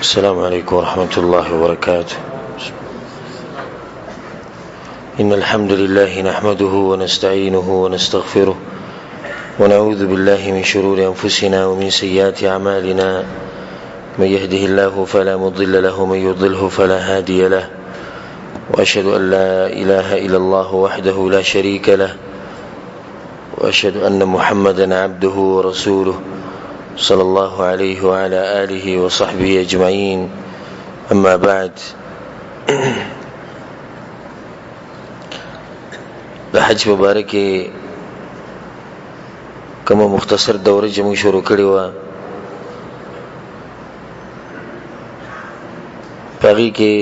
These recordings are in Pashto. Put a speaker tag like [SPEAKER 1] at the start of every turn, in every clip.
[SPEAKER 1] السلام عليكم ورحمة الله وبركاته. إن الحمد لله نحمده ونستعينه ونستغفره ونعوذ بالله من شرور أنفسنا ومن سيئات أعمالنا. من يهده الله فلا مضل له ومن يضله فلا هادي له، وأشهد أن لا إله إلا الله وحده لا شريك له، وأشهد أن محمدا عبده ورسوله صلى الله عليه وعلى آله وصحبه أجمعين. أما بعد، د حج مبارک کومه مختصر دوره چې موږ شروع کړې وه، په هغې کې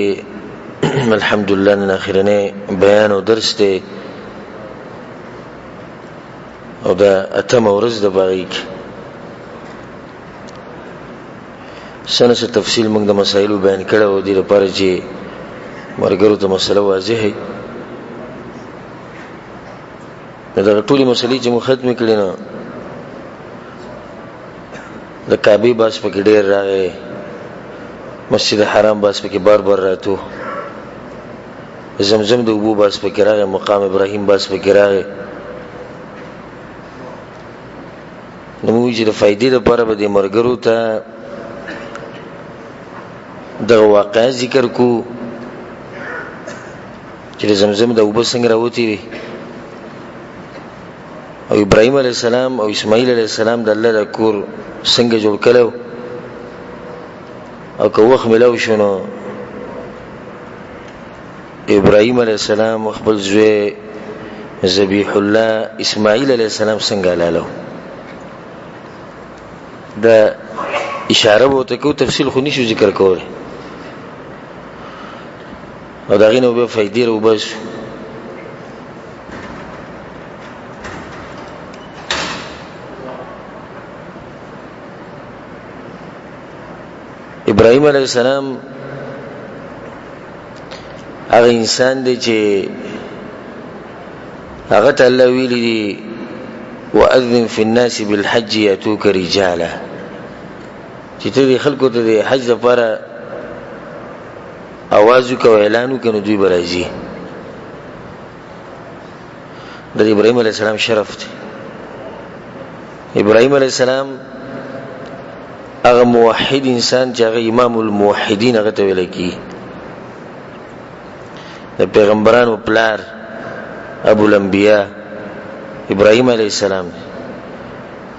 [SPEAKER 1] الحمدلله نن اخرنی بیان او درس دی، او دا اتمه ورځ ده. په هغې کې څه نه څه تفصیل موږ د مسایلو بیان کړی او دې لپاره چې ملګرو ته مسله واضح وي. نو دغه ټولې مسلې چې موږ ختمې کړې، نو د کعبې باس پکې ډېر راغی، مسجد حرام باس پکې بار بار راتو، زمزم د اوبو باس پکې راغی، مقام ابراهیم باس پکې راغی. نو موږ چې د فایدې لپاره به د مرګرو ته دغه واقعه ذکر کو چې د زمزم د اوبه څنګه راوتې وي، او ابراهیم علیه السلام او اسماعیل علیه السلام د الله د کور څنګه جوړ کړو. او که وخت ملاو شو نو ابراهیم علیه السلام خپل زوی ذبیح الله اسماعیل علیه السلام څنګه لاله، دا اشاره وو ته کو، تفصیل خو نشو ذکر کولی، او دا غینه به فائدې رو بس. ابراهيم عليه السلام هغه انسان دی چې هغه ته الله ویلي دي واذن في الناس بالحج ياتوك رجالا، چې ته دې خلکو ته د حج لپاره اواز وکړه او اعلان وکړه، نو دوی به راځي. د ابراهیم علیه السلام شرف دی. ابراهیم علیه السلام هغه موحد انسان چې هغه امام الموحدین هغه ته ویل کی، د پیغمبرانو پلار ابو الانبیاء ابراهیم علیه السلام.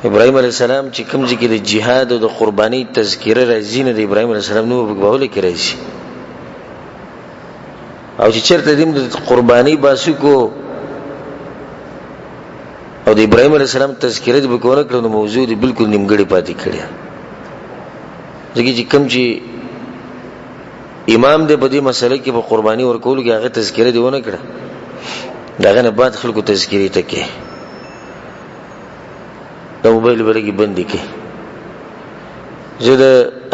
[SPEAKER 1] ابراهیم علیه السلام چې کوم ځای کې د جهاد او د قرباني تذکره راځي، نه د ابراهیم علیه السلام نوم په باول کې راځي، او چې چېرته دیم د قرباني باسو کو او د ابراهیم علیه السلام تذکره دې پکې ونه کړه، نو موضوع دې بالکل نیمګړې پاتې کړې. ځکه چې کوم چې امام دې په دې مسله کې په قرباني ورکولو کې هغه تذکره دې ونه کړه، د هغه نه بعد خلکو تذکرې ته کې د موبایل بلګي بندي کې. زه د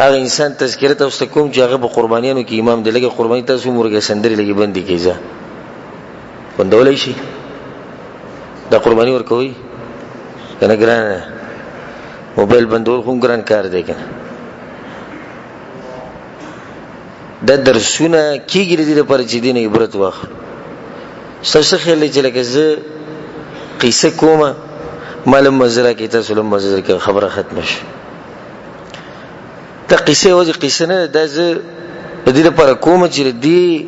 [SPEAKER 1] هغه انسان تذکره تاسو ته کوم چې هغه په قربانیانو کې امام دی. لګي قرباني تاسو مرګه سندري لګي بندي کې ځه بندولای شي، دا قرباني ورکوي کنه؟ ګران موبایل بندول خو ګران کار دی کنه. دا درسونه کیږي د دې لپاره چې دین عبرت واخلو. ستاسو خیال دی چې لکه زه قصه کومه، معلوم مزره کې تاسو لم مزره کې خبره ختمه شي. دا قصه وځي قصه نه ده، زه د دې لپاره کوم چې دې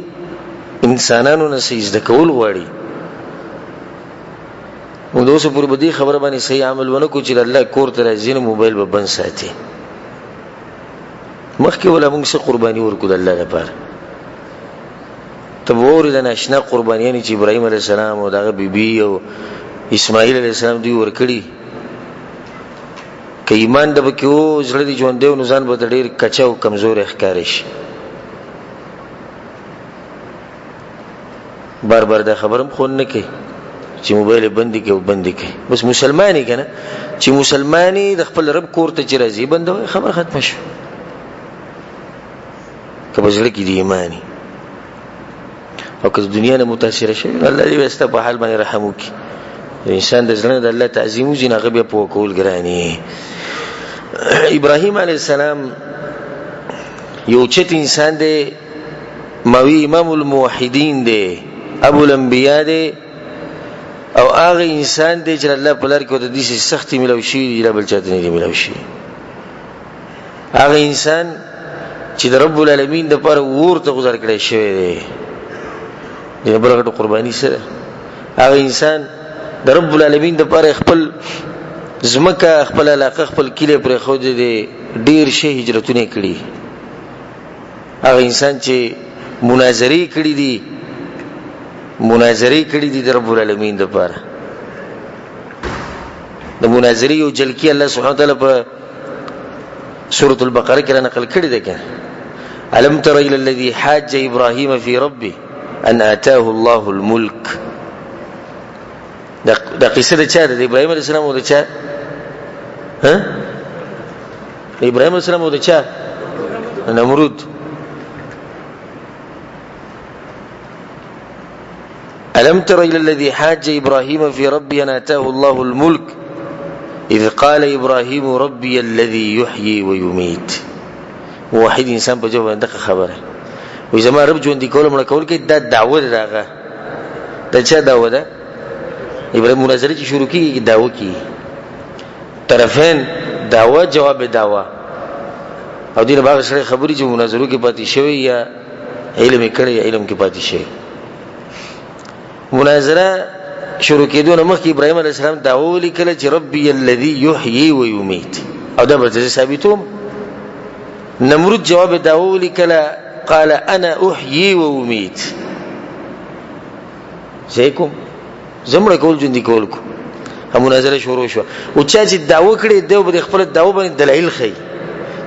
[SPEAKER 1] انسانانو نه څه زده کول غواړي. نو د اوسه پورې به دې خبره باندې صحیح عمل ونه کړو چې الله کور ته راځي نو موبایل به بند ساتي. مخکې ولا موږ څه قرباني ورکړو د الله لپاره؟ ته به واورې د ناشنا قربانیانې چې ابراهیم علیه السلام او د هغه بیبي او اسماعیل علیه السلام دوی ورکړي. که ایمان د پکې و، زړه دې ژوندی و، نو ځان به ته ډېر کچه او کمزوری ښکارې شي. بار بار دا خبره هم خون نه کوي چې موبایل یې بندي کوي او بندي کوي. بس مسلمانې که نه چې مسلمانې د خپل رب کور ته چې راځي بندوي، خبره ختمه شوه. که په زړه کې دی ایمانی او که د دنیا نه متاثر شي، الله دې وسته په حال باندې رحم وکړي. انسان د زړه د الله تعظیم وزي، هغه بیا په کول ګرانی. ابراهیم علی السلام یو چت انسان دی، ماوی امام الموحدین دی، ابو الانبیاء دی، او هغه انسان دی چې الله په لار کې د دې سختي ملو شي دی، بل چاته نه دی ملو شي. هغه انسان چې د رب العالمین د پر ور ته گذر کړی شوی دی، د بل غټو قرباني سره. هغه انسان د رب العالمین د پر خپل زمکه، خپل علاقه، خپل کلی پر خو دې ډیر شي هجرتونه کړي. هغه انسان چې مناظرې کړي دي، مناظرې کړي دي د رب العالمین د پاره. د مناظرې یو جلکی الله سبحانه وتعالى په سورة البقره کې را نقل کړی دی کنه، الم تر الى الذي حاج ابراهيم في ربه ان اتاه الله الملك. دا قصه د چا ده؟ د ابراهيم عليه السلام او د چا؟ ها، ابراهيم عليه السلام او د چا؟ نمرود. ألم تر إلى الذي حاج إبراهيم في ربي أن آتاه الله الملك إذ قال إبراهيم ربي الذي يحيي ويميت. موحد انسان په جواب باندې خبره وي، زما رب ژوند کول مړ کول کې دا دعوه ده. داغه د چا دعوه ده؟ ابراهيم مناظره چې شروع کیږي دعوه کیږي، طرفین دعوه جواب دعوه، او دین باغ سره خبرې چې مناظرو کې پاتې شوی یا علم کړي، علم کې پاتې شوی. مناظره شروع کېدو نه مخکې ابراهيم عليه السلام دا ولیکل چې ربي الذي يحيي ويميت، او دا به ثابتوم. نمرود جواب دا ولیکل، قال انا احيي واميت. زیکم زمړه کول ژوند کول کو. هم مناظره شروع شو، او چا چې داوه کړي دی به خپل داوه باندې دلایل خي،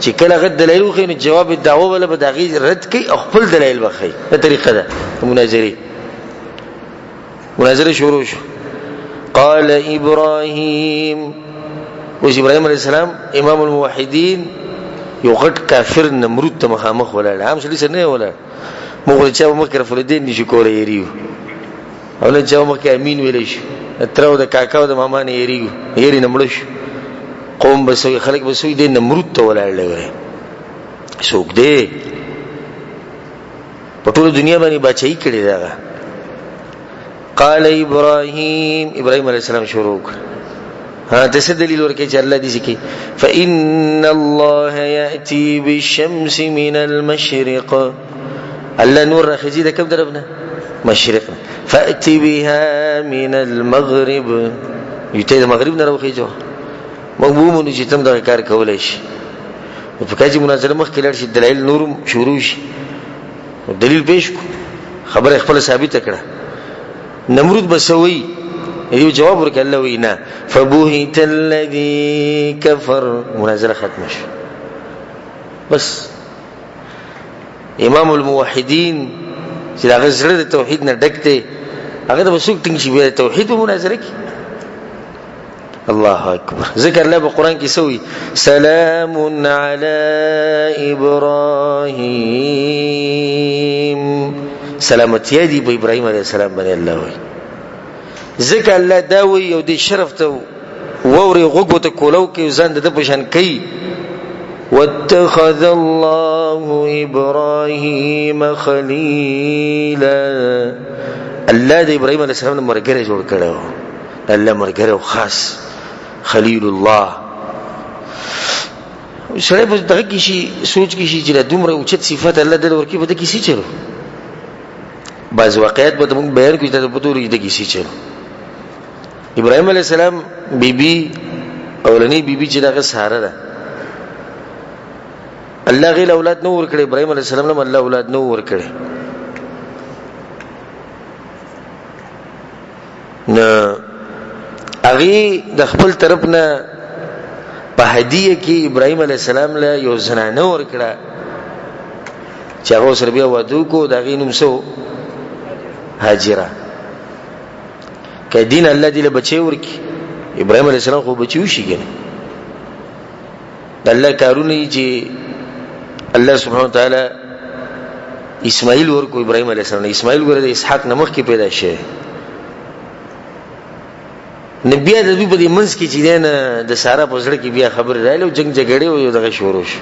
[SPEAKER 1] چې کله غد دلایل وخی نو جواب داوه ولا به دغه رد کوي او خپل دلایل وخی. دا طریقه ده مناظره. مناظره شروع شو. قال ابراهيم، اوس ابراهيم عليه السلام امام الموحدین یو غټ کافر نمرود ته مخامخ ولاړ، عام سړي سره نه ولاړ. موږ چې مخکې رفع الدین نشو کولای یریو، او نه چې مخکې امین ویلی شو، تر او د کاکا او د ماما نه یریو، یری نه مړ شو. قوم بسوي، خلک بسوي، د نمرود ته ولاړ لوي څوک دی په ټوله دنیا باندې بچی کړی دا. قال ابراهيم، ابراهيم عليه السلام شروع کړ، ها ته څه دلیل ورکې چې الله دې سکی؟ فإن الله يأتي بالشمس من المشرق. الله نور راخذي د کوم طرف نه؟ مشرق. فأتي بها من المغرب، یته د مغرب نه راوخیجو، موږ ومنو چې تم دغه کار کولای شي. په کاجي مناظره مخ کې لړ شي، دلایل نورم شروع شي، دلیل پیش کو، خبره خپل ثابت کړه. نمرود بسوي یو جواب ورکړ، الله وینا فبهت الذي كفر. مناظره ختم شو. بس امام الموحدین چې هغه زړه د توحید نه ډک دی، هغه د وسوک ټینګ شي بیا توحید په مناظره کې. الله اکبر. ذکر الله په قران کې سوی سلام علی ابراهیم، سلامتی دی په ابراهیم علیه السلام باندې الله وی. ذکر الله دا وی او د شرف ته ووري غوږو ته کولو کې ځان د په شان کوي. واتخذ الله ابراهيم خليلا، الله د ابراهيم عليه السلام مرګره جوړ کړو، الله مرګره او خاص خلیل الله. سړی په دغه کې شي سوچ کې شي چې دومره اوچت صفات الله دې ورکی په دې کې څه چلو. بعض واقعیت به موږ بیان کړو چې په تورې دې کې څه چلو. ابراهيم عليه السلام بیبي اولنی بیبي چې دغه ساره ده، الله غیل اولاد نو ور کړی. ابراهيم عليه السلام له الله اولاد نو ور کړی. نه هغه د خپل طرف نه په هدیه کې ابراهيم عليه السلام له یو زنانه ور کړه چې هغه سره بیا واده کو، د هغې نوم څه؟ هاجره. که دین الله دې له بچي ورکي، ابراهيم عليه السلام خو بچي وشي کنه. د الله کارونه چې الله سبحانه وتعالى اسماعیل ورکو ابراهيم عليه السلام. اسماعیل ګره د اسحاق نمخ کې پیدا شوی. نو بیا د دوی په دې منځ کې چې دی نه د سارا په زړه کې بیا خبرې راغلې او جنګ جګړې او دغه شروع شو.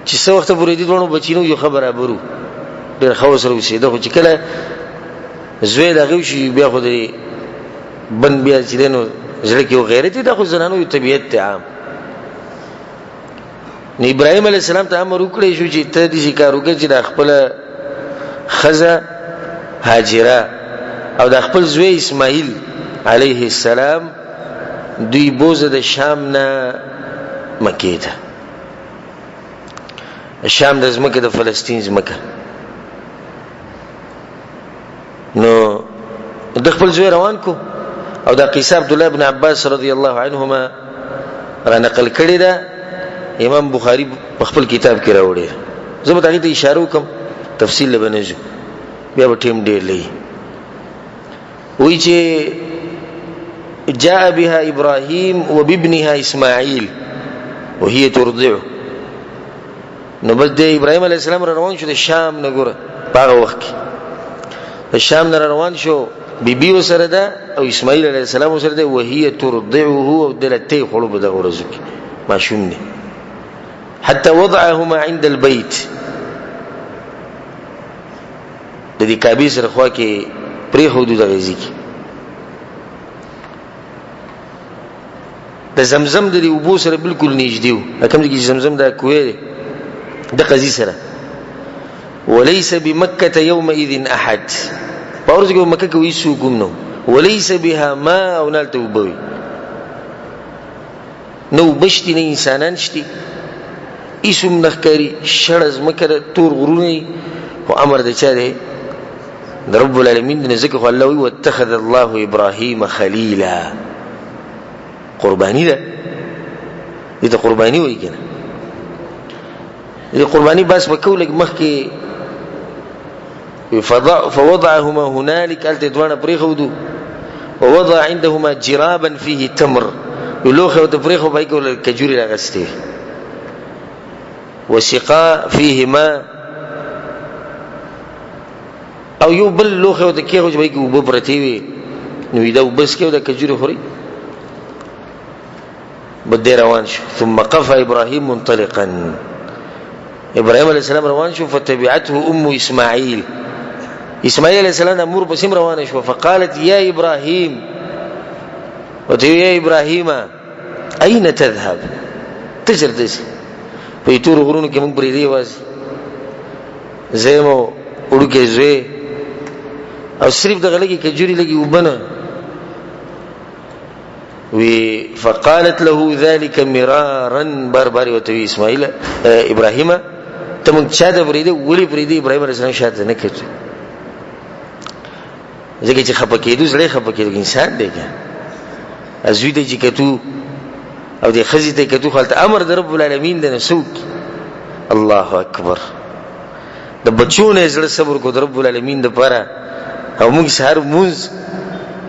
[SPEAKER 1] چې څه وخت پورې دې دواړو بچي نو یو ښه برابر وو، ډېر ښه ورسره اوسېده. خو چې کله زوی د هغې وشي بیا خو د بند بیا چې دی نو زړه کې یو غیرت دی، دا خو زنانو یو طبیعت دی عام. نو ابراهیم علیه السلام ته امر وکړی شو چې ته داسې کار وکړه چې دا خپله ښځه هاجره او دا خپل زوی اسماعیل علیه السلام دوی بوزه د شام نه مکې ته. شام د ځمکې د فلسطین ځمکه. نو د خپل زوی روان کو او دا قصه عبد الله ابن عباس رضی الله عنهما را نقل کړی ده، امام بخاری په خپل کتاب کې راوړی. زه به هغې ته اشاره وکړم، تفصیل له به نه ځو، بیا به ټیم ډېر لګي. وایي چې جاء بها ابراهيم وبابنها اسماعيل وهي ترضعه. نو بس د ابراهيم عليه السلام روان شو د شام نه، ګوره په هغه وخت کې د شام نه روان شو، بیبي وسره ده او اسماعیل علیه السلام وسره ده، وهي ترضعه او دله تی خوړو په دغه ورځو کې ماشوم دی. حتى وضعهما عند البيت، د دې کعبې سره خوا کې پرېښودو دغه ځای کې د زمزم د دې اوبو سره بالکل نږدې وو، کوم ځای کې چې زمزم دا کوی دی د قضیې سره. وليس بمکة يومئذ احد، په ورځ کې مکه کې هیڅوک هم نه، وليس بها ماء، او نه هلته اوبه وي، نه اوبه شتي نه انسانان شتي، هیڅ هم نه ښکاري، شړه ځمکه ده، تور غرونه دي. خو امر د چا دی؟ د رب العالمین دی. ځکه خو الله وایي واتخذ الله ابراهیم خلیلا، قرباني ده، دې ته قرباني وایي که نه؟ دې قرباني بس به کوو لږ مخکې. فوضعهما هنالك، هلته دواړه پرېښودو. ووضع عندهما جرابا فيه تمر، یو لوښی ورته پرېښود، په هغې کې ورله کجورې راغستې. وسقا فيه ماء، او یو بل لوښی ورته کېښود چې په هغې کې اوبه پرتې وې، نو دا اوبه څښي او دا کجورې خوري. بده روان شو. ثم قف ابراهيم منطلقا، ابراهيم عليه السلام روان شو. فتبعته ام اسماعيل، اسماعيل عليه السلام د مور پسې روان شو. فقالت يا ابراهيم، وته يا ابراهيم اين تذهب، ته چېرته ځې؟ په تور غرونو کې موږ پرېږدي یوازې، زه یم او وړوکی زوی او صرف دغه لږې کجورې لږې اوبه نه وی. فقالت له ذلك مرارا، بار بار وته اسماعیل ابراهیم ته موږ چا ته پرېږدي، ولې پرېږدي؟ ابراهیم علیه السلام شاته نه کتل، ځکه چې خفه کېدو زړه خفه کېدو، انسان دی که زوی ته چې کتو او د ښځې ته کتو، خو هلته امر د رب العالمین دی، نو څوک؟ الله اکبر، د بچو نه زړه صبر کو د رب العالمین دپاره. او موږ سهار لمونځ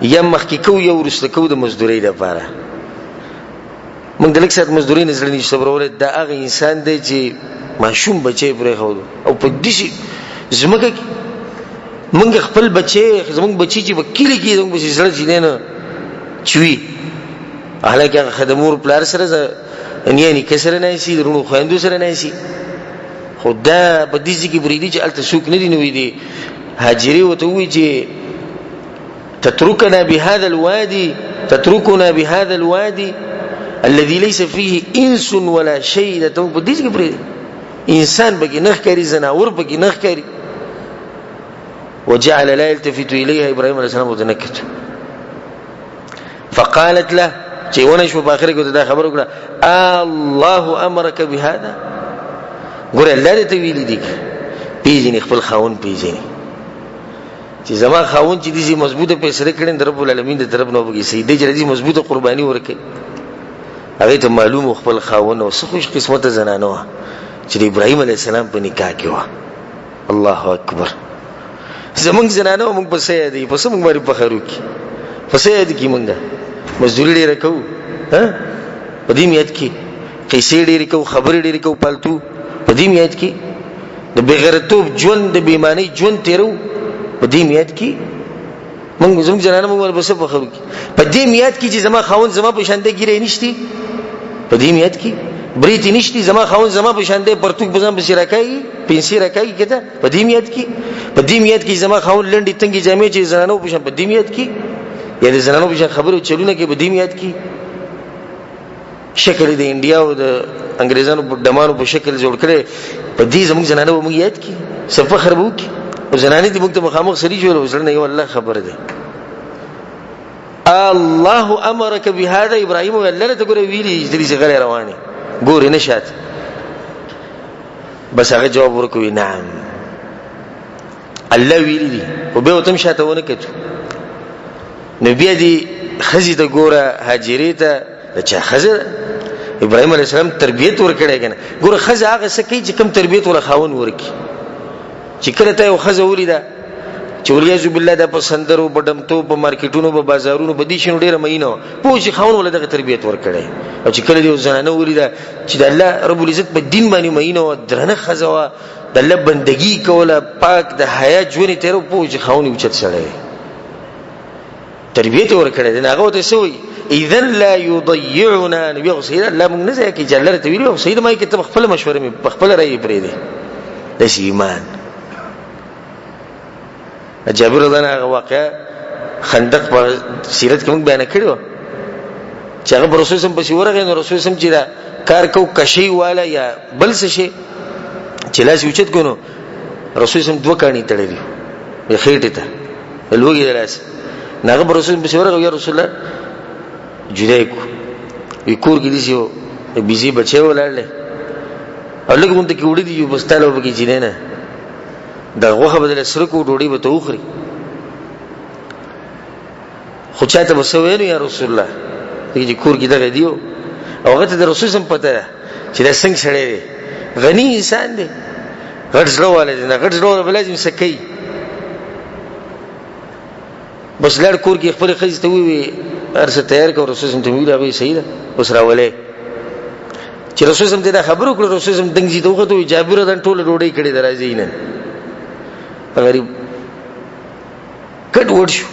[SPEAKER 1] یا مخکې کوو یا وروسته کوو د مزدورۍ دپاره، موږ د لږ ساعت مزدورۍ نه زړه نشو صبرولی. دا هغه انسان دی چې ماشوم بچی پرېښودو او په داسې ځمکه کې موږ خپل بچی، زموږ بچی چې په کلي کې زموږ پسې زړه چې دی نه چوي، حالانکه هغه د مور پلار سره نیا نیکه سره نه شي، د وروڼو خویندو سره نه شي، خو دا په دې ځای کې پرېږدي چې هلته څوک نه دي. نو دي هاجرې ورته ووایي چې تتركنا بهذا الوادي، تتركنا بهذا الوادي الذي ليس فيه انس ولا شيء، دا ته په دې کې پرېږدي، انسان پکې نه ښکاري، ځناور پکې نه ښکاري. وجعل لا يلتفت اليها، ابراهيم عليه السلام ورته نه کتل. فقالت له، چې ونه شو په اخر کې دا خبر وکړه، الله امرک بهذا، ګوره الله دې ته ویلي دي، پیژني خپل خاون، پیژني چې زما خاون چې دې مضبوطه فیصله کړې د رب العالمین د طرف نه وبګي سي دې چې دې مضبوطه قرباني ورکړي. هغه ته معلوم خپل خاون او خوش قسمت زنانه وه چې د ابراهیم علی السلام په نکاح کې وه. الله اکبر، زمونږ زنانه موږ په څه دی، په څه موږ باندې فخر وکړي، په څه یاد کې موږ مزدوري ډېره کوو، ها په دې میت کې قصې ډېرې کوو، خبرې ډېرې کوو پالتو، په دې میت کې د بېغیرتوب ژوند، د بېمانۍ ژوند تېرو، په دې میت کې موږ زموږ زنانه موږ باندې په څه فخر وکړي؟ په دې میت کې چې زما خاوند زما په شان دی ږیره یې نشتي، په دې میت کې بریتې نشتي، زما خاوند زما په شان دی، پرتوګ په ځان پسې راکاږي، پنسې راکاږي که په دې میاد کې، په دې میاد کې زما خاوند لنډې تنګې جامې چې زنانو په شان په دې میاد کې، یا د زنانو په شان خبرې او چلونه کوي په دې میاد کې، شکل د انډیا او د انګریزانو په ډمانو په شکل جوړ کړی، په دې زموږ زنانه به موږ یاد کړي، څه فخر به وکړي. او زنانې دې موږ ته مخامخ سړي جوړ زړه نه یو الله خبر دی. الله امرک بهذا ابراهیم الله ته ګوره ویلي چې دې غلی روانې ګورې نه شات. بس هغه جواب ورکوي نعم الله ویلي دي، خو بیا ورته هم شاته ونه کتو. نو بیا دې ښځې ته ګوره، هاجرې ته، د چا ښځه ده؟ ابراهیم علیه السلام تربیت ورکړی که نه؟ ګوره ښځه هغه څه کوي چې کوم تربیت ورله خاوند ورکړي. چې کله تا یو ښځه ولیده چې ولیعظ بالله دا په سندرو، په ډمتو، په مارکیټونو، په بازارونو، په دې شیانو ډېره مینه وه، پوه چې خاوند ورله دغه تربیت ورکړی. او چې کله دې یو زنانه ولیده چې د الله رب العزت په دین باندې مینه وه، درنه ښځه وه، د الله بندګي کوله، پاک د حیا ژوند یې تېره، پوه چې خاوند یې اوچت سړی دی، تربیت یې ورکړی دی. نو هغه ورته څه وایي؟ اذن لا یضیعنا. نو بیا خو صحیح ده، الله موږ نه ضایع کوي چې الله راته ویلي خو صحیح ده، ما یې که ته په خپله مشوره مې په خپله رایې پرېږدې. داسې ایمان. جابر رضی الله هغه واقعه خندق په سیرت کې موږ بیان کړې وه چې هغه پر رسول سم پسې ورغی، نو رسول سم چې دا کار کو کشي والا یا بل څه شي چې لاس یې اوچت کړو، نو رسول سم دوه کاڼي تړلي وو خېټې ته د لوږې د لاسه. نو هغه پر رسول پسې ورغی، یا رسول الله جدا یې کړو، وی کور کې داسې یو بیزې بچی ولاړ دی او لږ غونته کې وړي دي، بس تاله به پکې چې دی نه د غوښه به دله سره کړو، ډوډۍ به ته وخوري. خو چا ته به څه ویلو یا رسول الله دغه چې کور کې دغه دی، او هغه ته د رسول سم پته ده چې دا څنګه سړی دی، غني انسان دی، غټ زړه والا دی، نه غټ زړه والا به لازم څه کوي. بس لاړ کور کې خپلې ښځې ته وویل هر څه تیار کړه، رسول سم ته ویل، هغوی صحیح ده اوس راولې. چې رسول سم ته دا خبر وکړه، رسول سم دنګ ځي ته وختو، جابر دن ټوله ډوډۍ کړې ده راځي نن. غریب کټ وډ شو،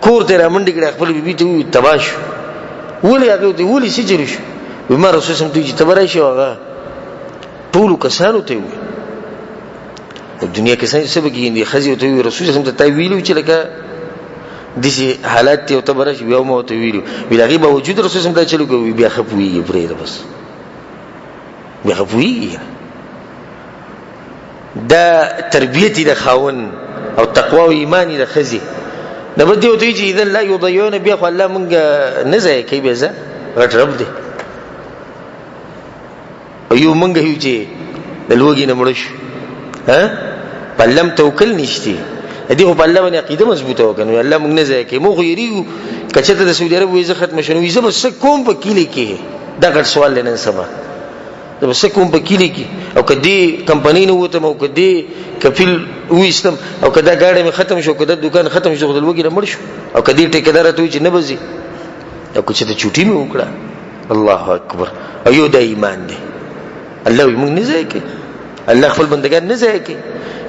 [SPEAKER 1] کور ته رامنډې کړې، خپل بیبي ته وویل تباه شو. ولې؟ هغې ورته ولې څه چل شو؟ وایي ما رسول سم ته وویل چې ته به راشې، هغه ټولو کسانو ته وویل، دنیا کسان څه به کېږي؟ دې ښځې ورته وویل رسول سم ته تا ویلي چې لکه داسې حالات دی او ته به راشې، بیا ما ورته ویلي، وایي د هغې باوجود رسول سم دا چل وکړ، وایي بیا ښه پوهېږي، پرېږده بس بیا ښه پوهېږي. دا تربیت د خاون او تقوا او ایمان د ښځې. نو به دې ورته وایي چې اذن لا یضیعون، بیا خو الله مونږ نه ضایع کوي، بیا ځه غټ رب دی. او یو مونږ یو چې د لوږې نه مړه شو، ها په الله هم توکل نشته، دې خو په الله باندې عقیده مضبوطه وکړه، نو الله مونږ نه ضایع کوي. مونږ خو یېرېږو که چېرته د سعودي عرب ویزه ختمه شوه، نو ویزه به څه کوم په کلي کې؟ دا غټ سوال دی نن سبا، زه به څه کوم په کلي کې؟ او که دې کمپنۍ نه ووتم، او که دې کفیل وویستم، او که دا ګاډی مې ختم شو، که دا دوکان ختم شو، خو د لوږې نه مړ شو، او که دې ټیکهدار راته ووایي چې نه به ځې، او که چېرته چوټي مې وکړه. الله اکبر. او یو دا ایمان دی، الله وایي موږ نه ضایع کوي، الله خپل بندګان نه ضایع کوي.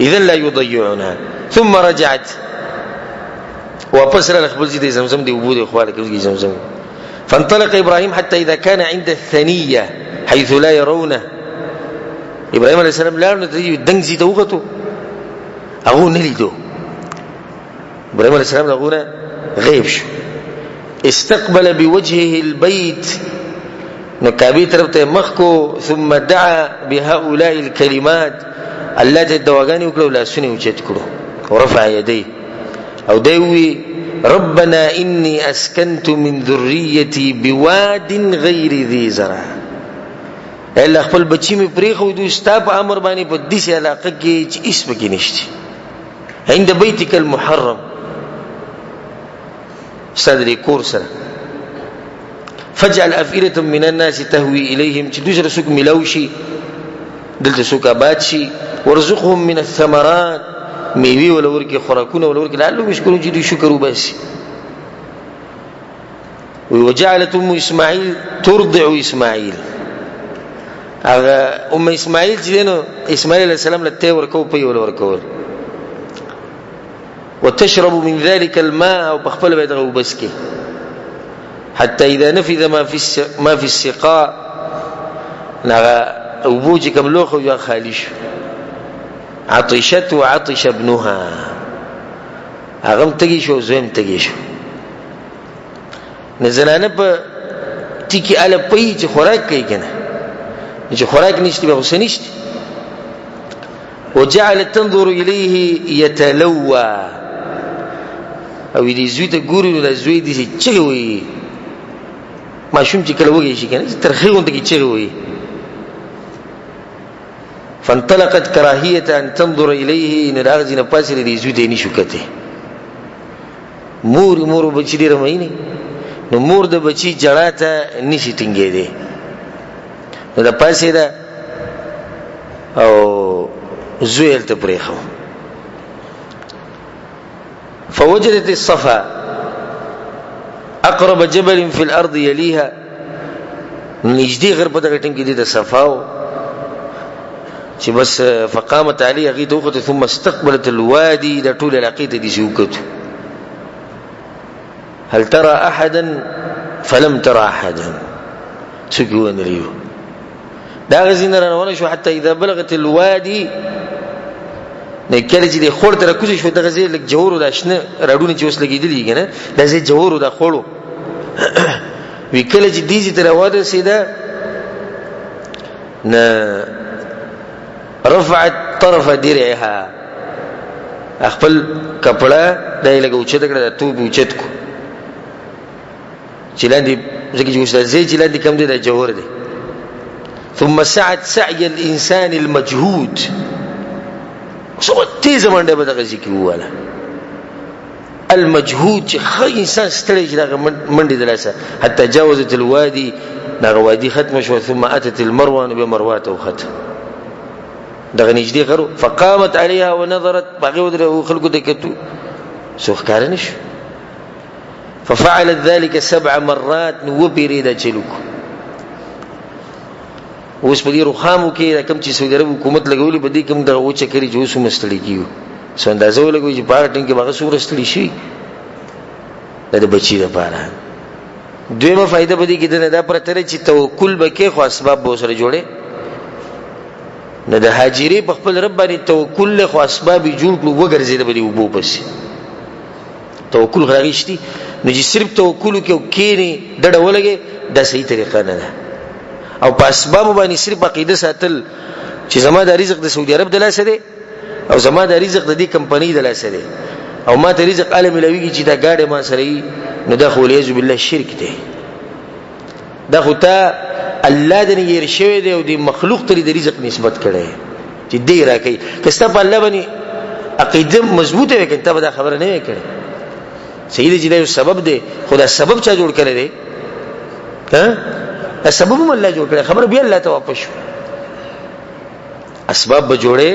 [SPEAKER 1] اذن لا یضیعنا. ثم رجعت، واپس را خپل ځای د زمزم دی اوبو دی خواله کې زمزم. فانطلق ابراهيم حتى اذا كان عند الثنيه حيث لا يرونه. ابراهيم عليه السلام لاړ نو دنګ ځای ته وختو، هغه نه لیدو، ابراهيم عليه السلام هغه نه غیب شو. استقبل بوجهه البيت، نو کعبه طرف ته مخ کو، ثم دعا بهؤلاء الكلمات، الله ته دعاګانې وکړو، لاسونه اوچت کړو، ورفع يديه او دی وی ربنا انی اسکنت من ذریتی بواد غیر ذی زرع. الله خپل بچی می پریخو دو ستا په امر باندې په دې علاقه کې چې هیڅ پکې نشته، عند بیتک المحرم، ستا د کور سره، فجعل افئده من الناس تهوي اليهم، چې دوی سره څوک ملاو شي، دلته څوک آباد شي، ورزقهم من الثمرات، میوې وله ورکړي، خوراکونه وله ورکړي، لعلهم یشکرون، چې دوی شکر وباسي. وجعلت ام اسماعیل ترضع اسماعیل، هغه ام اسماعیل چې دی نو اسماعیل علیه السلام له تی ورکو، پی وله ورکول، وتشرب من ذلك الماء، او په خپله به یې دغه اوبه څکې، حتى اذا نفذ ما في السقاء. نو هغه اوبو چې کوم لوښی وو خالي شو. عطشت وعطش ابنها، هغه هم تږی شو، زوی هم تږی شو. نو زنانه په ټکي اله پي چې خوراک کوي که نه، چې خوراک نشته بیا خو څه نشته. وجعلت تنظر الیه یتلوى، او دې زوی ته ګوري نو دا زوی دې چغې وهي. ماشوم چې کله وږی شي که نه، ترخې غوندې کې چغې وهي. فانطلقت کراهیه ان تنظر الیه، نو د هغه ځای نه پاڅېده، دې زوی ته یې نشو کتی. مور مور بچی ډېره مینه، نو مور د بچی جړا ته نشي ټینګېدی. نو د پاڅېده او زوی هلته پرېښو. فوجدت الصفا اقرب جبل في الارض يليها، نږدې غر په دغه ټیم کې د صفا و چې بس فقامت علی هغې ته وخته، ثم استقبلت الوادي، د ټول علاقې ته داسې وکتو. هل ترى احدا؟ فلم ترى احدا، څوک یې ونه لیدو. د هغه ځای نه راروانه شو، حتی اذا بلغت الوادي، نو کله چې د خوړ ته راکوزه شو، دغه ځای لږ جوړو، دا شنه راډونه چې اوس لګېدلي که نه، دا ځای جوړو، دا خوړو وی. کله چې دې ځای ته راورسېده، نه رفعت طرف درعها، خپل کپړه دا یې لږه اوچته کړه، دا توپ یې اوچت کړو چې لاندې، ځکه چې اوس دا ځای چې لاندې کوم دی دا جوهر دی. ثم سعت سعي الانسان المجهود، څومره تېزه منډه به دغه ځای کې وواله. المجهود چې ښه انسان ستړی شي دغه منډې د لاسه، حتی جاوزت الوادي، دغه وادي ختمه شوه. ثم اتت المروه، نو بیا مروه ته وخته، دغه نږدې غر. فقامت عليها ونظرت، په هغې ودرېده، خلکو ته کتو، څوک ښکاره نه شو. ففعلت ذلك سبع مرات، نو وپېرې دا چل وکړو. اوس په دې رخامو کې دا کوم چې سعودي عرب حکومت لګولي، په دې کې هم دغه وچه کړي چې اوس هم ستړي کېږو. څه اندازه ولګوي چې په هغه ټیم کې به هغه څومره ستړي شي. دا د بچي دپاره دویمه فایده په دې کې دنه دا پرته ده چې توکل به کې، خو اسباب به ورسره جوړې. نو د هاجرې په خپل رب باندې توکل له، خو اسباب یې جوړ کړو، وګرځېده به دې اوبو پسې. توکل خو راغشتي، نو چې صرف توکل وکړي او کښېني ډډه ولګي، دا صحیح طریقه نه ده. او په اسبابو باندې صرف عقیده ساتل چې زما د رزق د سعودي عرب د لاسه دی، او زما د رزق د دې کمپنۍ د لاسه دی، او ما ته رزق اله ملاویږي چې دا ګاډی ما سره وي، نو دا خو والعیاذ بالله شرک دی. دا خو تا الله دې نه هېر شوی دی او دې مخلوق ته د رزق نسبت کړی چې دی راکوي. که ستا په الله باندې عقیده مضبوطه وي، که تا به دا خبره نه وي کړې. صحیح دی چې دا یو سبب دی، خو دا سبب چا جوړ کړی دی؟ ها، دا سبب هم الله جوړ کړی، خبره بیا الله ته واپس شو. اسباب به جوړې،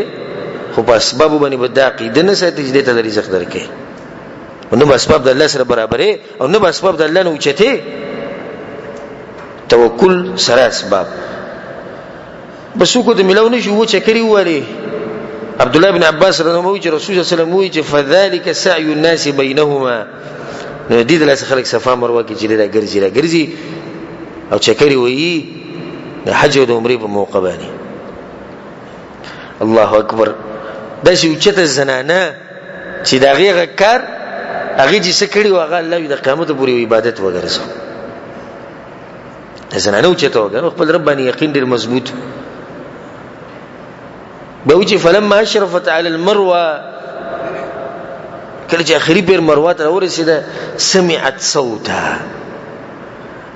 [SPEAKER 1] خو په اسبابو باندې به دا عقیده نه ساتي چې دې ته د رزق درکړي، او نه به اسباب د الله سره برابرې، او نه به اسباب د الله نه اوچتې. توکل سره اسباب بس وکړو ته ملاو نه شو، و چکرې ووالې. عبد الله بن عباس رضی الله عنه چې رسول الله صلی الله علیه وسلم وایي چې فذلک سعی الناس بینهما، نو دې د لاسه خلک صفا مروه کې چې دا ګرځي را ګرځي او چکرې وایي د حج او د عمرې په موقع باندې. الله اکبر، داسې اوچته زنانه چې د هغې هغه کار هغې چې څه کړي وو، هغه الله د قیامت پورې عبادت وګرځو. د زنانه اوچته وګڼو، خپل رب باندې یقین ډېر مضبوط به و چې فلما اشرفت علی المروه، کله چې اخري پیر مروه ته راورسېده، سمعت صوتا،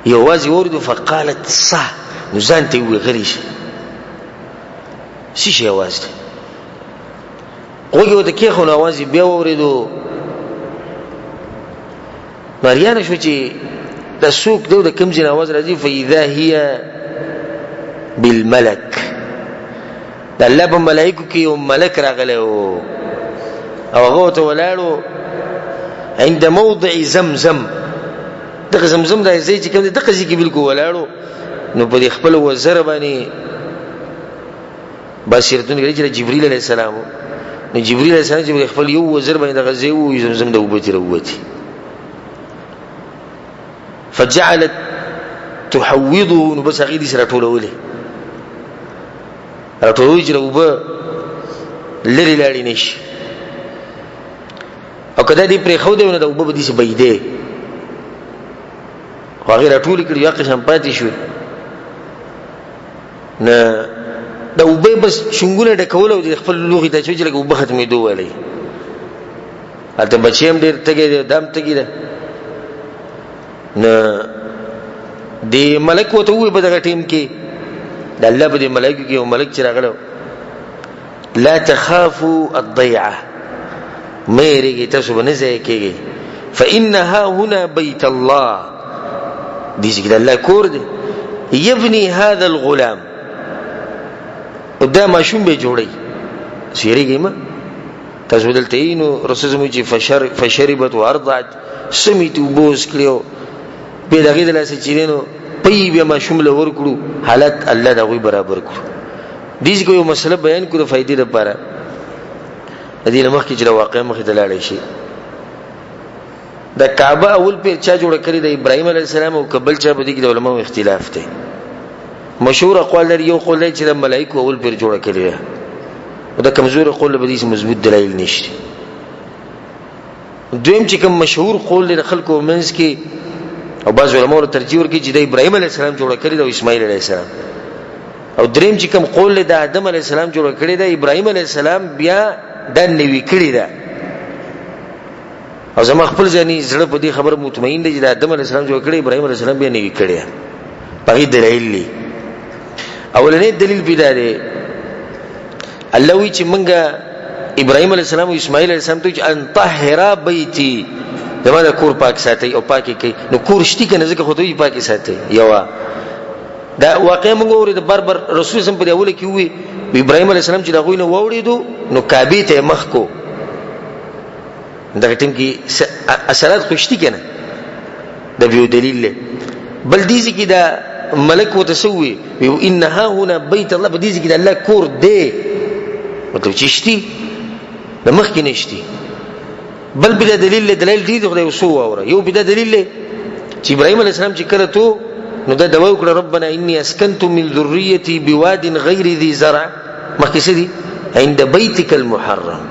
[SPEAKER 1] یوازې واورېدو، فقالت صح، نو ځان ته یې وویل غلی شه، څه شی اواز دی؟ غوږ یې ورته کېښود، نو اواز یې بیا واورېدو. نو حیرانه شو چې دا څوک دی او د کوم ځای نه اواز راځي. فاذا هي بالملک، د الله په ملایکو کې یو ملک راغلی و او هغه ورته ولاړ و عند موضع زمزم، دغه زمزم د ځای چې کوم دی دغه ځای کې بالکل ولاړ و. نو په دې خپل وزر باندې بصیرتونه کړي چې جبرئیل علیه السلام، نو جبرئیل علیه السلام چې خپل یو وزر باندې دغه ځای وو، زمزم د اوبه ترې ووتې. فجعلت تحوضه، نو بس هغې دې سره ټولولې. راټولوي چې اوبه لرې لاړې نه شي. او که دا دې پرېښودی نو دا اوبه به داسې بهېدې، خو هغې راټولې کړې، یو قسم پاتې شوې. نه د اوبه بس شنګونه ډکول او د خپل لوښي ته چې لږ اوبه ختمېدو والی. هلته بچی هم ډېر تږی دی، دا هم تږی ده. نه د ملک ورته ووایي په دغه ټیم کې د الله په دې ملایکو کې یو ملک چې راغلی، لا تخافوا الضيعه، مه یېرېږئ، تاسو به نه ضایع کېږئ. فإنها هنا بيت الله، دې ځای کې د الله کور دی. یبني هذا الغلام، او دا ماشوم به جوړوي. تاسو یېرېږئ مه، تاسو دلته یئ. نو رسول زموږ چې فشربت وارضعت، سمې ته اوبه وڅکلې او بیا د هغې د لاسه چې دی نو پی بیا ماشوم له ورکړو. حالت الله د هغوی برابر کړو. دې ځای کې یو مسله بیان کړو د فایدې لپاره، د دې نه مخکې چې د واقعې مخې ته لاړی شي. د کعبه اول پیر چا جوړه کړې ده؟ ابراهیم علیه السلام او که بل چا؟ په دې کې د علماو اختلاف دی. مشهور اقوال لري. یو قول دی چې د ملایکو اول پیر جوړه کړې ده، او دا کمزوري قول به دې مضبوط دلایل نشته. دویم چې کوم مشهور قول دی د خلکو منځ کې او بعض علماو له ترجیح ورکوي چې د ابراهیم علیه السلام جوړه کړې ده او اسماعیل علیه السلام. او دریم چې کوم قول دی د آدم علیه السلام جوړه کړې ده، ابراهیم علیه السلام بیا دا نوي کړې ده. او زما خپل ځاني زړه په دې خبره مطمئن دی چې د آدم علیه السلام جوړ کړی، ابراهیم علیه السلام بیا نوي کړی. په هغې دلایل دي. اولنی دلیل پیدا دی، الله وی چې مونږه ابراهیم علیه السلام او اسماعیل علیه السلام ته چې ان طهرا بیتی، زما د کور پاک ساتي او پاکي کوي. نو کور شتي کنه، ځکه خو ته یې پاکي ساتي. یوه دا واقعا موږ اورید بار بار رسول سم په اوله کې وی ابراهیم علیه السلام چې د هغوی نه واوړېدو نو کعبې ته مخ کو. دغه ټیم کې اثرات خوشتي کنه، دا یو دلیل دی. بل دې کې دا ملک وتسوي وی انها هنا بیت الله، په دې کې د الله کور دی، مطلب چې شتي د مخ کې نشتي. بل بیا دلیل له دلایل دي، خدای وسو واوره. یو بیا دلیل له چې ابراهیم علیه السلام چې کله تو نو دا دوا وکړه، ربنا انی اسکنت من ذریتی بواد غیر ذی زرع، مخکې څه دي؟ عند بیتک المحرم،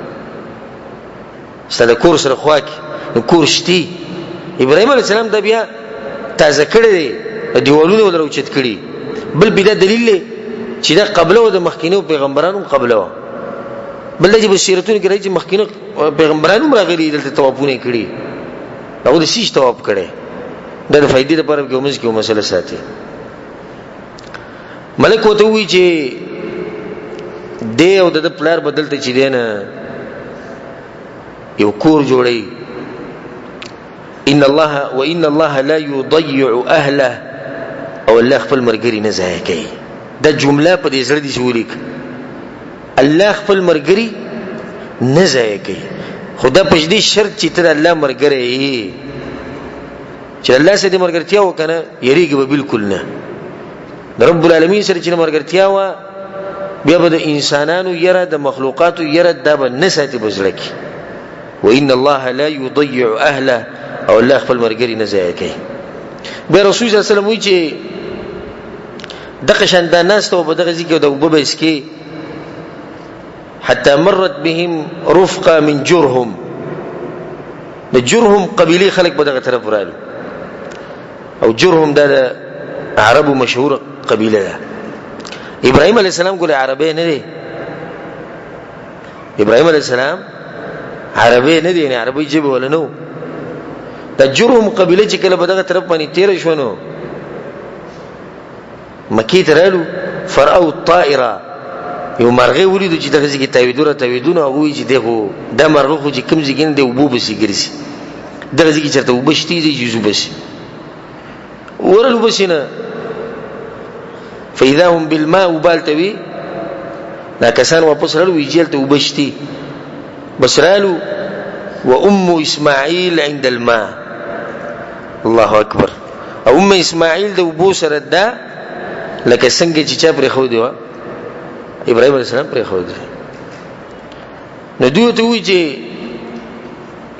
[SPEAKER 1] ستا د کور سره خوا کې نو کور شتي. ابراهیم علیه السلام دا بیا تازه کړی دی، دیوالونه ول راوچت کړي. بل بیا دلیل دی چې دا قبله و د مخکینو پیغمبرانو قبله وه. بل چې په سیرتونو کې راځي چې مخکینو پیغمبرانو هم راغلي دلته طوافونه یې کړي، هغه د سیش طواف کړی. دا د فایدې لپاره کې منځ کې مسله ساتي. ملک ورته ووایي چې دی او د ده پلار به دلته چې دی نه یو کور جوړوي. ان الله وان الله لا يضيع اهله، او الله خپل مرګري نه ضایع کوي. دا جمله په دې زړه دي چې ولیک، الله خپل مرګري نه ضایع کوي. خو دا په دې شرط چې ته د الله مرګری یې، چې الله سره دې مرګرتیا وکنه یریږي به بالکل نه. د رب العالمین سره چې مرګرتیا وه بیا به د انسانانو یره، د مخلوقاتو یره، دا به نه ساتي په زړه کې. وان الله لا يضيع اهله، او الله خپل مرګري نه ضایع کوي. بیا رسول صلی الله علیه وسلم وایي چې دغه شان دا ناسته په دغه ځای کې د اوبه به یې څکې، حتی مرت بهم رفقه من جرهم، د جرهم قبیلې خلک په دغه طرف رالو. او جرهم دا د عربو مشهور قبیله ده. ابراهیم علیه السلام ګوره عربی نه دی، ابراهیم علیه السلام عربی نه دی، یعنی عربی ژبه ولا نه. د جرهم قبیله چې کله په دغه طرف باندې تېره شوه نو مکې ته رالو، فرأو الطائره، یو مرغه ولیدو چې دغه ځای کې تاویدو را تاویدو، نو هغوی چې دی خو دا مرغه خو چې کوم ځای کې نه دی اوبو پسې ګرځي، دغه ځای کې چېرته اوبه شتي دی چې ځو پسې ورلو پسې نه. فاذا هم بالماء وبالته وي، دا کسان واپس رالو وی چې هلته اوبه شتي، بس رالو. وام اسماعیل عند الماء، الله اکبر. او ام اسماعیل د اوبو سره ده لکه څنګه چې چا پرېښودې وه، ابراهیم علیه السلام پرېښودې. نو دوی ته ووایي چې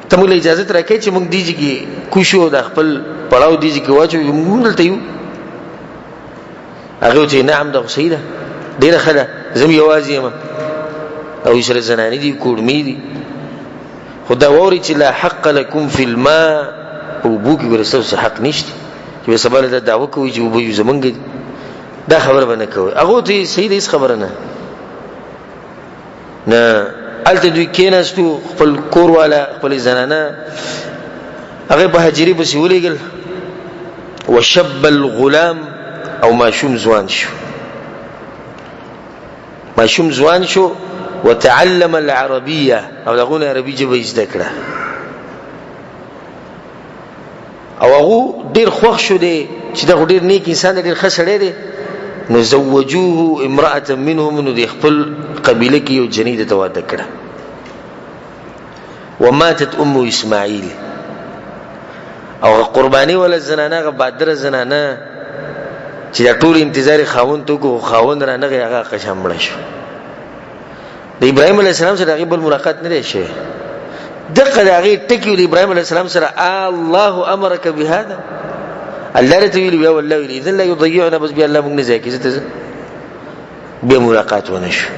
[SPEAKER 1] ته موږ له اجازه راکړې چې موږ دې ځای کې کوشو، د خپل پړاو دې ځای کې واچو، موږ دلته یو. هغه چې نعم، دا خو صحیح ده، ډیره ښه ده، زه هم یوازې یم او سره زنانې دي، کوړمې دي، خو دا واورئ چې لا حق لکم فی الماء، په اوبو کې ګوره ستاسو حق نشته چې بیا سبا له دا دعوه کوئ چې اوبه یو زمونږ دي، دا خبره به نه کوئ. هغو ته یې صحیح ده، هېڅ خبره نه. نه هلته دوی کېناستو، خپل کور والا خپلې زنانه هغه په هجري پسې ولېږل. وشب الغلام، او ماشوم ځوان شو، ماشوم ځوان شو. وتعلم العربیه، او دغه نه عربي ژبه یې زده کړه. او هغه ډیر خوښ شو دی چې دا ډیر نیک انسان دی، ډیر ښه سړی دی. نو زوجوه امرأة منهم، نو د خپل قبیله کې یو جنۍ ده ته واده کړه. وماتت ام اسماعیل، او قرباني ولا زنانه، هغه بادره زنانه چې دا ټول انتظار خاوند ته وکړو، خاوند را نغی، هغه قشم مړه شو. د ابراهیم علیه السلام سره هغې بل ملاقات نه دی شوی. دقه د هغې ټکي د ابراهیم علیه السلام سره الله امرک بهذا، الله راته ویلي، بیا والله ویلي اذن لا یضیعنا، بس بیا الله موږ نه ضایع کوي، زه بیا ملاقات ونه شو.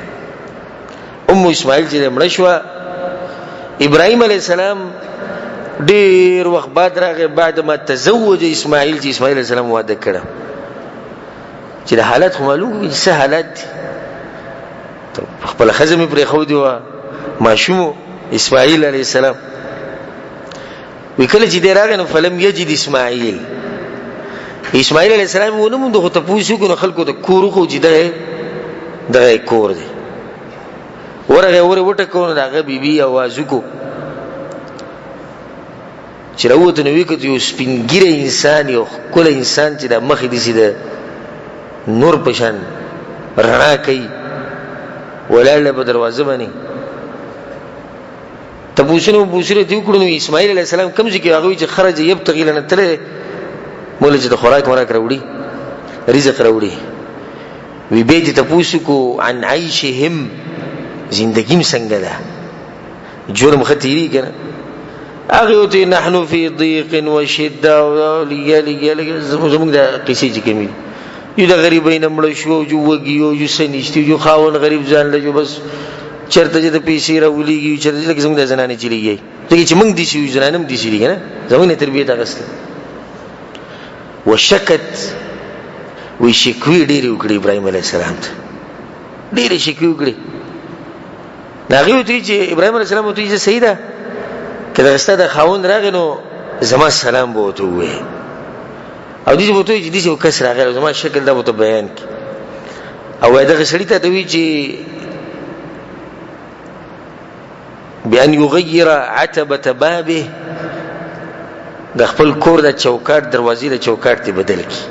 [SPEAKER 1] ام اسماعیل چې مړه شوه، ابراهیم علیه السلام ډیر وخت بعد راغی، بعد ما تزوج اسماعیل، چې اسماعیل علیه السلام واده کړه، چې د حالت خو معلوم وي چې څه حالت دي. خپل ښځه مې پرېښودې وه، ماشوم اسماعیل علیه السلام. وی کله چې دی راغی نو فلم یجد اسماعیل، اسماعیل علیه السلام ونه موند، خو تپوس وکړو نو خلکو د کور وښود چې دغه کور دی. ورغی ور وټکو نو د هغه بیبي اواز وکړو چې راووته، نو ویې کتل یو سپین ږیری انسان، یو ښکلی انسان چې د مخې داسې د نور په شان رڼا کوي، ولاړ دی په دروازه باندې. تپوسونه وپوسونه ترې وکړو نو اسماعیل علیه السلام کوم ځای کې؟ هغوی چې خرج یبتغي لنا، تللی موږ له چې د خوراک مراک راوړي، رزق راوړي. وی بیا دې تپوس وکړو عن عیشهم، زندګي م څنګه ده، ژوند مو ښه تېرېږي که نه؟ هغې ورته نحنو فی ضیق و شده، لګیا لګیا لګیا زموږ د قصې چې کومې دي، یو د غریبۍ نه مړه شو، یو وږي یو، یو څه نشته، یو خاوند غریب ځان له، بس چېرته چې د پیسې راولېږي، چېرته چې لکه زموږ د زنانې چې لګي، ځکه چې موږ داسې یو، زنانه هم داسې دي که نه، زموږ نه تربیت اخیستی. وشکت، وی شکوې ډېرې وکړې ابراهیم علیه السلام ته، ډېرې شکوې وکړې. د هغې ورته چې ابراهیم علیه السلام ورته چې صحیح ده، که دغه ستا د خاوند راغی نو زما سلام به ورته ووایې، او داسې به ورته ووایي چې داسې یو کس راغی، زما شکل دا به ورته بیان کړي، او وایي دغه سړي ته ته وایي چې بأن یغیر عتبة بابه، د خپل کور د چوکاټ دروازې د چوکاټ ته بدل کړي.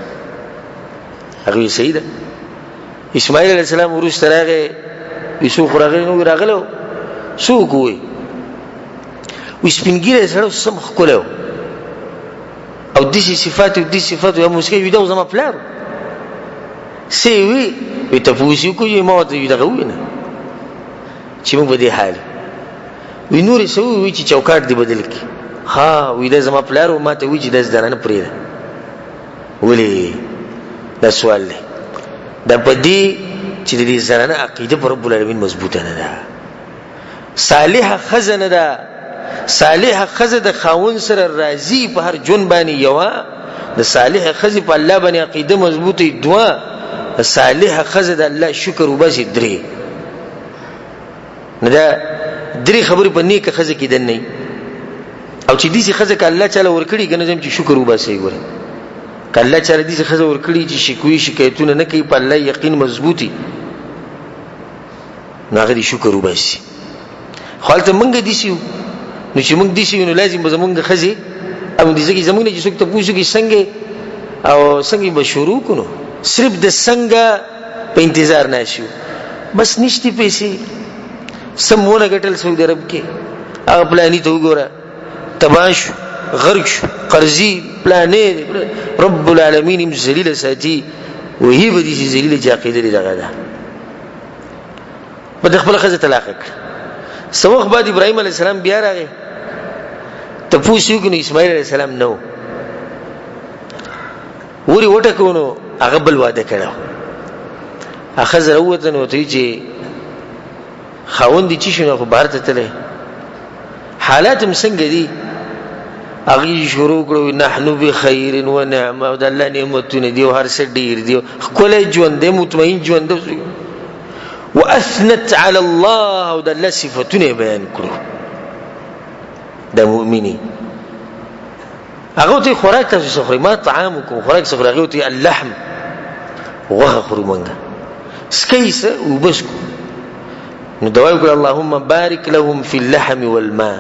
[SPEAKER 1] هغه صحیح ده. اسماعیل علیه السلام وروسته راغی، څوک راغلی نو راغلی څوک ووایي، وي سپین ږیری سړی سم ښکلی و، او داسې صفات او داسې صفات یو موسکی وي، دا زما پلار څه یې وي. وي تپوس یې وکړو، ما ورته وي دغه ووایي نه چې موږ په دې حال وي، نور یې څه ووایي چې چوکاټ دې بدل کړي. ها وي دا زما پلار و، ما ته وایي چې داسې درنه پرېږده. ولې دا سوال دی؟ دا په دې چې د دې زنانه عقیده پر رب العالمین مضبوطه نه ده، صالحه ښځه نه ده. صالحه ښځه د خاوند سره راضي په هر ژوند باندې، یوه د صالحه ښځې په الله باندې عقیده مضبوطه، دوه د صالحه ښځه د الله شکر وباسي، درې. نو دا درې خبرې په نیکه ښځه کې دننه او چې داسې ښځه که الله چاله ورکړي که نه، ځم چې شکر وباسي. ګوره که الله چاله داسې ښځه ورکړي چې شکوي شکایتونه نه کوي، په الله یقین مضبوطي، نو هغه دې شکر وباسي. خو هلته موږ داسې یو، نو چې موږ داسې یو نو لازم به زموږ ښځې او دې ځکه زموږ نه چې څوک تپوس وکړي څنګه او څنګه به شروع کړو، نو صرف د څنګه په انتظار ناشو، بس نشتی پیسې سم ونه ګټل سعودي عرب کې، هغه پلانی ته وګوره تباه شو، غرق شو، قرضي پلانې، رب العالمین هم ذلیل ساتي. وهي به دې ذلیل چې عقیده دې دغه ده، په خپل ښځه طلاق کړ. څه وخت بعد ابراهیم علیه السلام بیا راغی، تپوس یې وکړو، اسماعیل علیه السلام نه و، ورې وټکو نو هغه بل واده کړی. ښځه راووته نو ورته وایي چې خاوند دې چې شو نو خو بهر ته تللی، حالات هم څنګه دي؟ هغې شروع کړو نحنو بخیر و نعمه، او د الله نعمتونه دي او هر څه ډېر دي، ښکلی ژوند دی، مطمئن ژوند دی. واثنت علی الله، او د الله صفتونه یې بیان کړو. د مؤمني هغه ته خوراک تاسو څه خورئ؟ ما طعامکم، خوراک څه خورئ؟ هغه ته اللحم، غوښه خورو مونږ، سکه څه اوبه څکو. نو دعا وکړه اللهم بارک لهم فی اللحم والماء،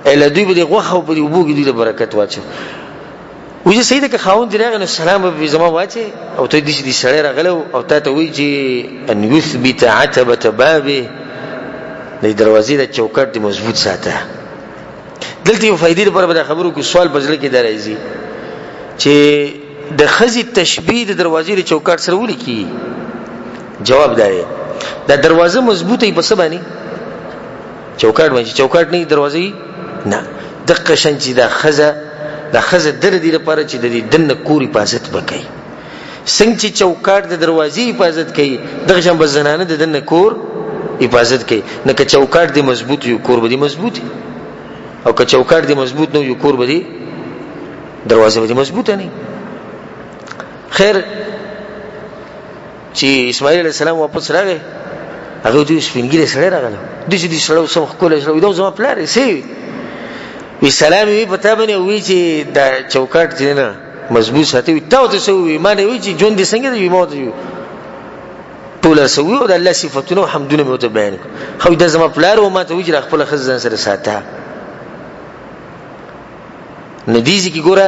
[SPEAKER 1] اله دوی به د غوښه او په دې اوبو کې دوی له برکت واچوي. وایي صحیح ده که خاوند دې راغی نو سلام به پرې زما واچوي، او ته داسې دې سړی راغلی او تا ته وایي چې ان یثبت عتبة بابه، د دروازې د چوکاټ دې مضبوط ساته. دلته یو فائدې لپاره به دا خبرو کې سوال په زړه کې دا راځي چې د ښځې تشبیه د دروازې د چوکاټ سره ولې کېږي؟ جواب دا دی، دا دروازه مضبوطه وي په څه باندې؟ چوکاټ باندې. چوکاټ نه دروازه نه، دقه شان چې دا ښځه، دا ښځه در دې لپاره چې د دې دننه کور حفاظت به کوي. څنګه چې چوکاټ د دروازې حفاظت کوي، دغه شان به زنانه د دننه کور حفاظت کوي. نه که چوکاټ دې مضبوط وي کور به دې مضبوط وي، او که چوکاټ دې مضبوط نه وي کور به دې دروازه به دې مضبوطه نه. خیر چې اسماعیل علیه السلام واپس راغی، هغه دوی سپین ږیری سړی راغلی، داسې دې سړی سم ښکلی سړی، دا زما پلار دی، څه وي؟ وي سلام یې په تا باندې ووایي چې دا چوکاټ چې نه مضبوط ساتي، وي تا ورته څه ووایي؟ ما نه وایي چې ژوند دې څنګه دی؟ ما ورته ټول څه ووایي او د الله صفتونه او حمدونه مې ورته بیان کړل. خو دا زما پلار و، ما ته وایي چې خپله ښځه ځان سره ساته. نو دې ځای کې ګوره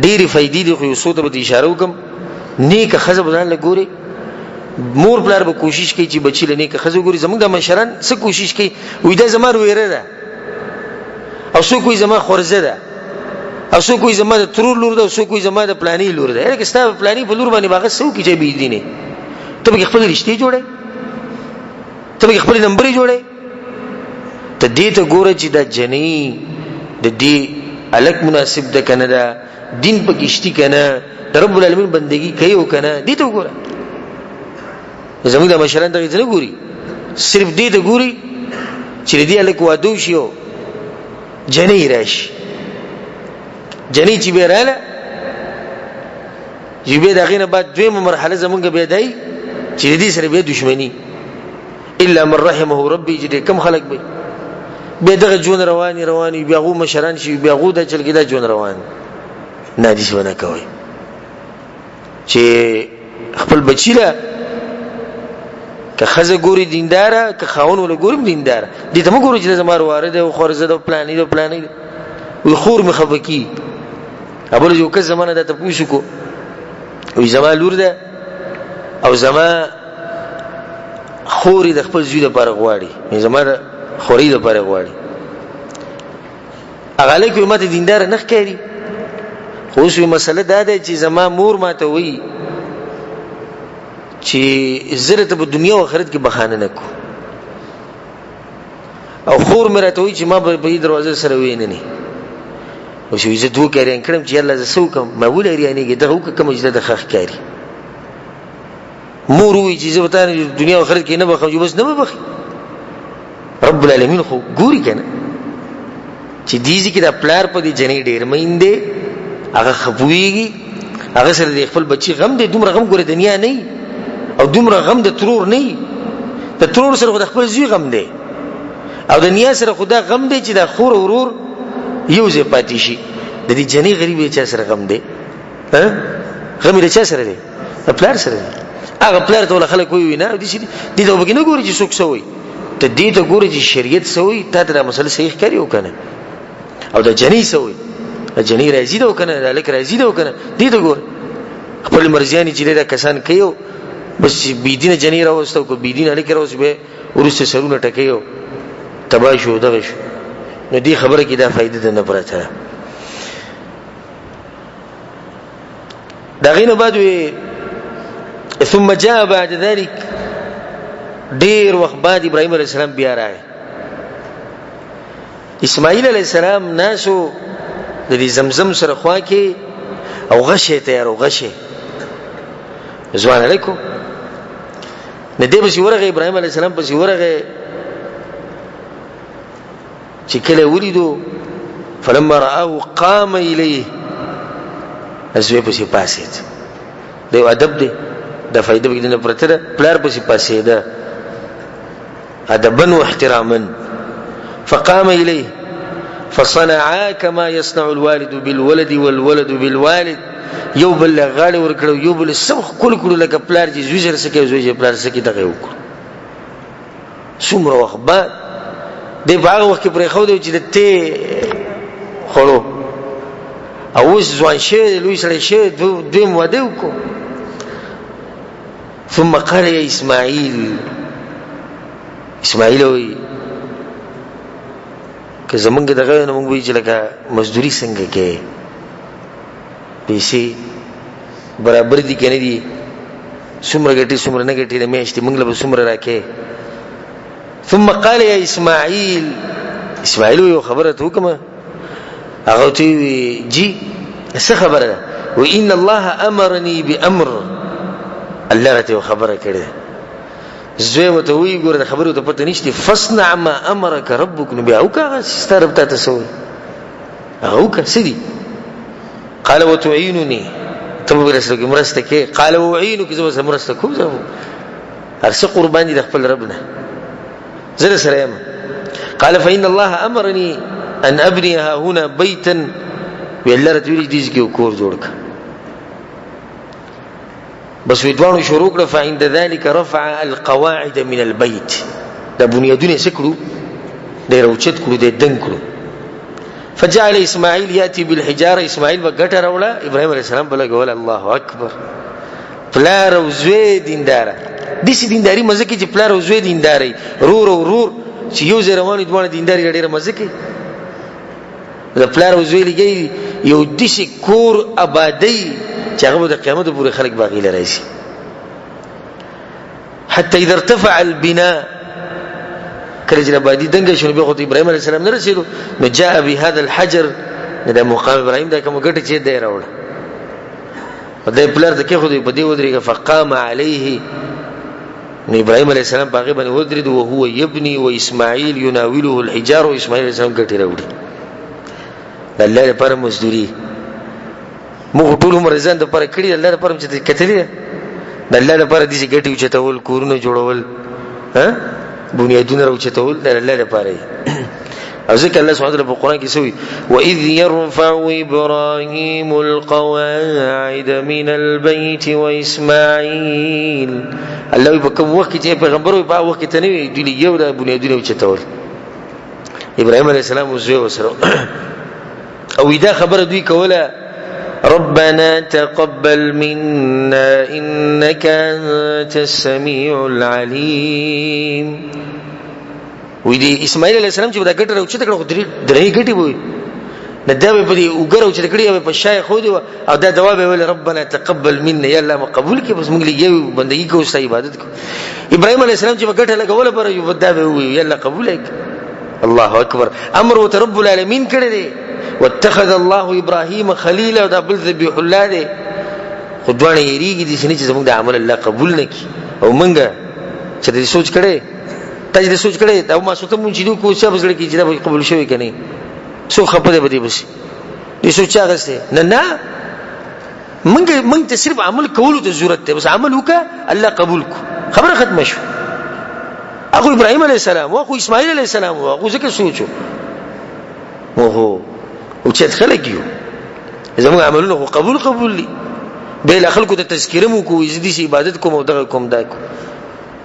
[SPEAKER 1] ډېرې فایدې دي، خو یو څو ته به اشاره وکړم. نیکه ښځه به ځان له ګوري، مور پلار به کوشش کوي چې بچي له نیکه ښځه وګوري. زموږ د مشران څه کوشش کوي؟ وایي دا زما رویره ده، او څوک وایي زما خورزه ده، او څوک وایي زما د ترور لور ده، او څوک وایي زما د پلاني لور ده. یعنې که ستا پلاني په لور باندې به هغه څه وکړي چې بې دینې، ته پکې خپلې رشتې جوړوې، ته پکې خپلې نمبرې جوړوې. ته دې ته ګوره چې دا جنۍ د دې هلک مناسب ده که نه ده، دین پکې شتي که نه، د رب العالمین بندګي کوي او که نه، دې ته وګوره. زموږ د مشران دغې ته نه ګوري، صرف دې ته ګوري چې د دې هلک واده وشي او جنۍ راشي. جنۍ چې بیا راله، چې بیا د هغې نه بعد دویمه مرحله زموږ بیا دی چې د دې سره بیا دښمني، الا من رحمه ربي، چې ډېر کم خلک به بیا دغه ژوند رواني رواني، بیا هغو مشران شي، بیا هغو دا چل کې دا ژوند روان نه دي. ونه کوي چې خپل بچی له که ښځه ګوري دینداره، که خاوند وله ګوري دینداره، دې ته مه ګوري چې زما ورواره دی او خورزه ده او پلانی ده او پلانی ده، وایي خور مې خفه کېږي. بل یو کس زما نه دا تپوس وکړو، وایي زما لور ده او زما خور یې د خپل زوی لپاره غواړي، یعنې زما د خورۍ لپاره غواړي. هغه هلک وایي ما ته دینداره نه ښکاري، خو اوس وایي مسله دا ده چې زما مور ما ته وایي چې زه درته په دنیا او آخرت کې بخانه نه کوم، او خور مې راته وایي چې ما به په دې دروازه سره ویننې. اوس وایي زه دوه کاریان کړم چې یاله زه څه وکړم، ما ولې حیرانېږي، دغه وکړه کومه چې دا د ښه ښکاري. مور وایي چې زه به تا دنیا او آخرت کې نه بخښم، چې بس نه به بخښي. رب العالمین خو ګوري که نه چې دې ځای کې دا پلار په دې جنۍ ډېر مین دی، هغه ښه پوهېږي، هغه سره د خپل بچي غم دی. دومره غم ګوره د نیا نه او دومره غم د ترور نه، د ترور سره خو د خپل زوی غم دی، او د نیا سره خو دا غم دی چې دا خور ورور یو ځای پاتې شي. د دې جنۍ غریب چا سره غم دی؟ غم یې د چا سره دی؟ د پلار سره دی. هغه پلار ته ولا خلک وایي نه، دې دې ته به نه ګوري چې څوک څه وایي، ته دې ته ګوري چې شریعت څه وایي، تا ته دا مسله صحیح ښکاري او که نه، او د جنۍ څه وایي، د جنۍ راضي ده او که نه، د هلک راضي ده او که نه، دې ته ګوره. خپل مرضیانې چې دا کسان کوي او بس چې بېدینه جنۍ راوسته او که بېدینه هلک راوست، بیا وروسته سرونه ټکوي او تباه شو دغه شو. نو دې خبره کې دا فایده ده نه پرته ده. د هغې نه بعد وی ثم جاء بعد ذلك، ډیر وخت بعد ابراهیم علیه السلام بیا راغی. اسماعیل علیه السلام ناسو د دې زمزم سره خوا کې او غشې تیار او غشې ځوان علیکم. نه دی پسې ورغی، ابراهیم علیه السلام پسې ورغی، چې کله ولیدو فلما رآه قام الیه، زوی پسې پاڅېد. دا یو ادب دی، دا فایده پکې نه پرته ده. پلار پسې پاڅېده ادبا واحتراما. فقام الیه فصنعا كما يصنع الوالد بالولد والولد بالوالد. یو بل له غاړې ورکړو، یو بل سم ښکل کړو، لکه پلار چې زوی سره څه کوي، زوی چې پلار څه کوي، دغه یې وکړو. څومره وخت بعد دی په هغه وخت کې پرېښودی چې د تی خوړو، او اوس ځوان شوی دی، لوی سړی شوی، دویم واده وکړو. ثم قال يا اسماعیل، اسماعیل وایي که زمونږ دغه نو مونږ وایي چې لکه مزدوري څنګه کوې، پیسې برابر دي که نه دي، څومره ګټي څومره نه ګټي، د میاشتې مونږ له به څومره راکې. ثم قال يا اسماعیل، اسماعیل یو خبره ته وکړه. هغه ته وی جی څه خبره ده؟ و ان الله امرني بامر، الله راته یو خبره کړې. زوی ورته وایي ګوره د خبرو ته پته نشته، فاصنع ما امرک ربک، نو بیا وکړه هغه چې ستا رب تاته څه وایي هغه وکړه. څه دي؟ قال وتعينني، ته به رسول کې مرسته کې. قال اعينك، زه به مرسته کوم، زه هر څه قربان دي د خپل رب نه، زه سره یم. قال فإن الله أمرني أن أبني ها هنا بيتا، وی الله راته ویلي دې کې کور جوړ کړه. بس وی دواړو شروع کړه. فعند ذلك رفع القواعد من البيت، دا بنیادونه یې څه کړو، دی راوچت کړو، دی دنګ کړو. فجعل اسماعیل یاتی بالحجاره، اسماعیل به ګټه راوړه، ابراهیم علیه السلام به لګوله. الله اکبر، پلار او زوی دینداره، داسې دینداري مزه کوي چې پلار او زوی دینداري، رور او ورور چې یو ځای روان وي دواړه دینداري ډېره مزه کوي. د پلار او زوی لګي یو داسې کور آبادی چې هغه به د قیامت پورې خلک باغي له راشي. حتی اذا ارتفع البناء، کله چې آبادی دنګه شو، بیا خو ابراهیم علیه السلام نه رسېدو، نو جاء بهذا الحجر، د مقام ابراهیم دا کوم ګټه چې دی راوړه، دی پلار ته کېښودی، په دې ودرېږه. فقام علیه، نو ابراهیم علیه السلام په هغې باندې ودرېد، وهو یبني واسماعیل یناوله الحجار، او اسماعیل علیه السلام ګټې راوړي. د الله لپاره مزدوري موږ ټول عمر ځان دپاره کړي، الله لپاره چې کتلې ده، د الله لپاره داسې ګټې اوچتول، کورونه جوړول، بنیادونه راوچتول، د الله لپاره یې. او ځکه الله سبحانه وتعالی په قرآن کې څه وایي؟ وإذ يرفع إبراهيم القواعد من البيت وإسماعيل. الله وایي په کوم وخت کې چې پیغمبر وایي په هغه وخت کې ته نه وي، دوی یو د بنیادونه اوچتول، ابراهیم علیه السلام زوی ورسره. او دا خبره دوی کوله، ربنا تقبل منا إنك أنت السميع العليم. وی دی اسماعیل علیه السلام چې دا ګټه راوچته کړه، خو درې ګټې وي، نو دا به په دې اوږه راوچته کړې او په شا یې ښودې وه، او دا دوا به یې ویله ربنا تقبل منا، یا الله مو قبول کړي، بس موږ لګیا یو بندګي کوو، ستا عبادت کوو. ابراهیم علیه السلام چې به ګټه لګوله بره یو دا به ووایي یا الله قبول یې کړه. الله اکبر، امر ورته رب العالمین کړی دی، واتخذ الله ابراهیم خلیلا، دا بل ذبیح الله دی. خو دواړه یېرېږي داسې نه چې زموږ د عمل الله قبول نه کړي. او موږ چې دې سوچ کړی، تا چې سوچ کړی دا ما سوته مونږ چې دوی کو څه بزړه کې چې دا قبول شوی کني، څو خپه دی به دې بس دې سوچ اغسته نه نه، مونږ ته صرف عمل کولو ته ضرورت دی، بس عمل وکړه الله قبول کو، خبره ختمه شو. هغه ابراهیم علیه السلام او خو اسماعیل علیه السلام او ځکه سوچو اوهو او چې خلک یو زموږ عملونه خو قبول قبول دي، به له خلکو ته تذکره مو کوو، زه دې عبادت کوم او دغه کوم دا کوم.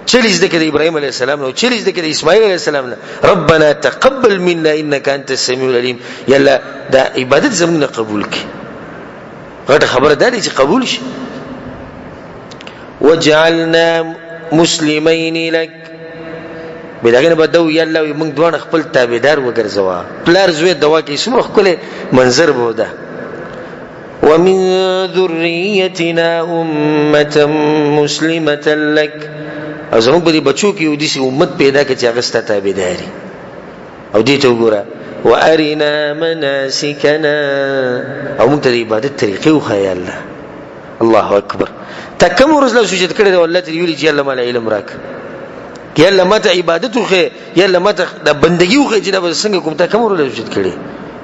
[SPEAKER 1] چلی زده کې د ابراهیم علیه السلام نو چلی زده کې د اسماعیل علیه السلام نه، ربنا تقبل منا انك انت السميع العليم، یلا دا عبادت زموږ نه قبول کړي. غټه خبره ده چې قبول شي. وجعلنا مسلمین لك، بلغه نه بدو یلا موږ دوه خپل تابعدار وګرځوا، پلار زوی دوا کې څومره ښکلی منظر به ده. ومن ذريتنا امه مسلمه لك، او زموږ په دې بچو کې یو داسې امت پیدا کړي چې هغه ستا تابعداري. او دې ته وګوره، وارنا مناسکنا، او موږ ته د عبادت طریقې وښایه الله. الله اکبر، تا کوم ورځ لاس اوچت کړی دی الله ته ویلي چې الله مال علم راک، یا الله ماته عبادت وښیه، یا الله ماته د بندګي وښیه چې دا به څنګه کوم. تا کوم ورځ لاس اوچت کړی؟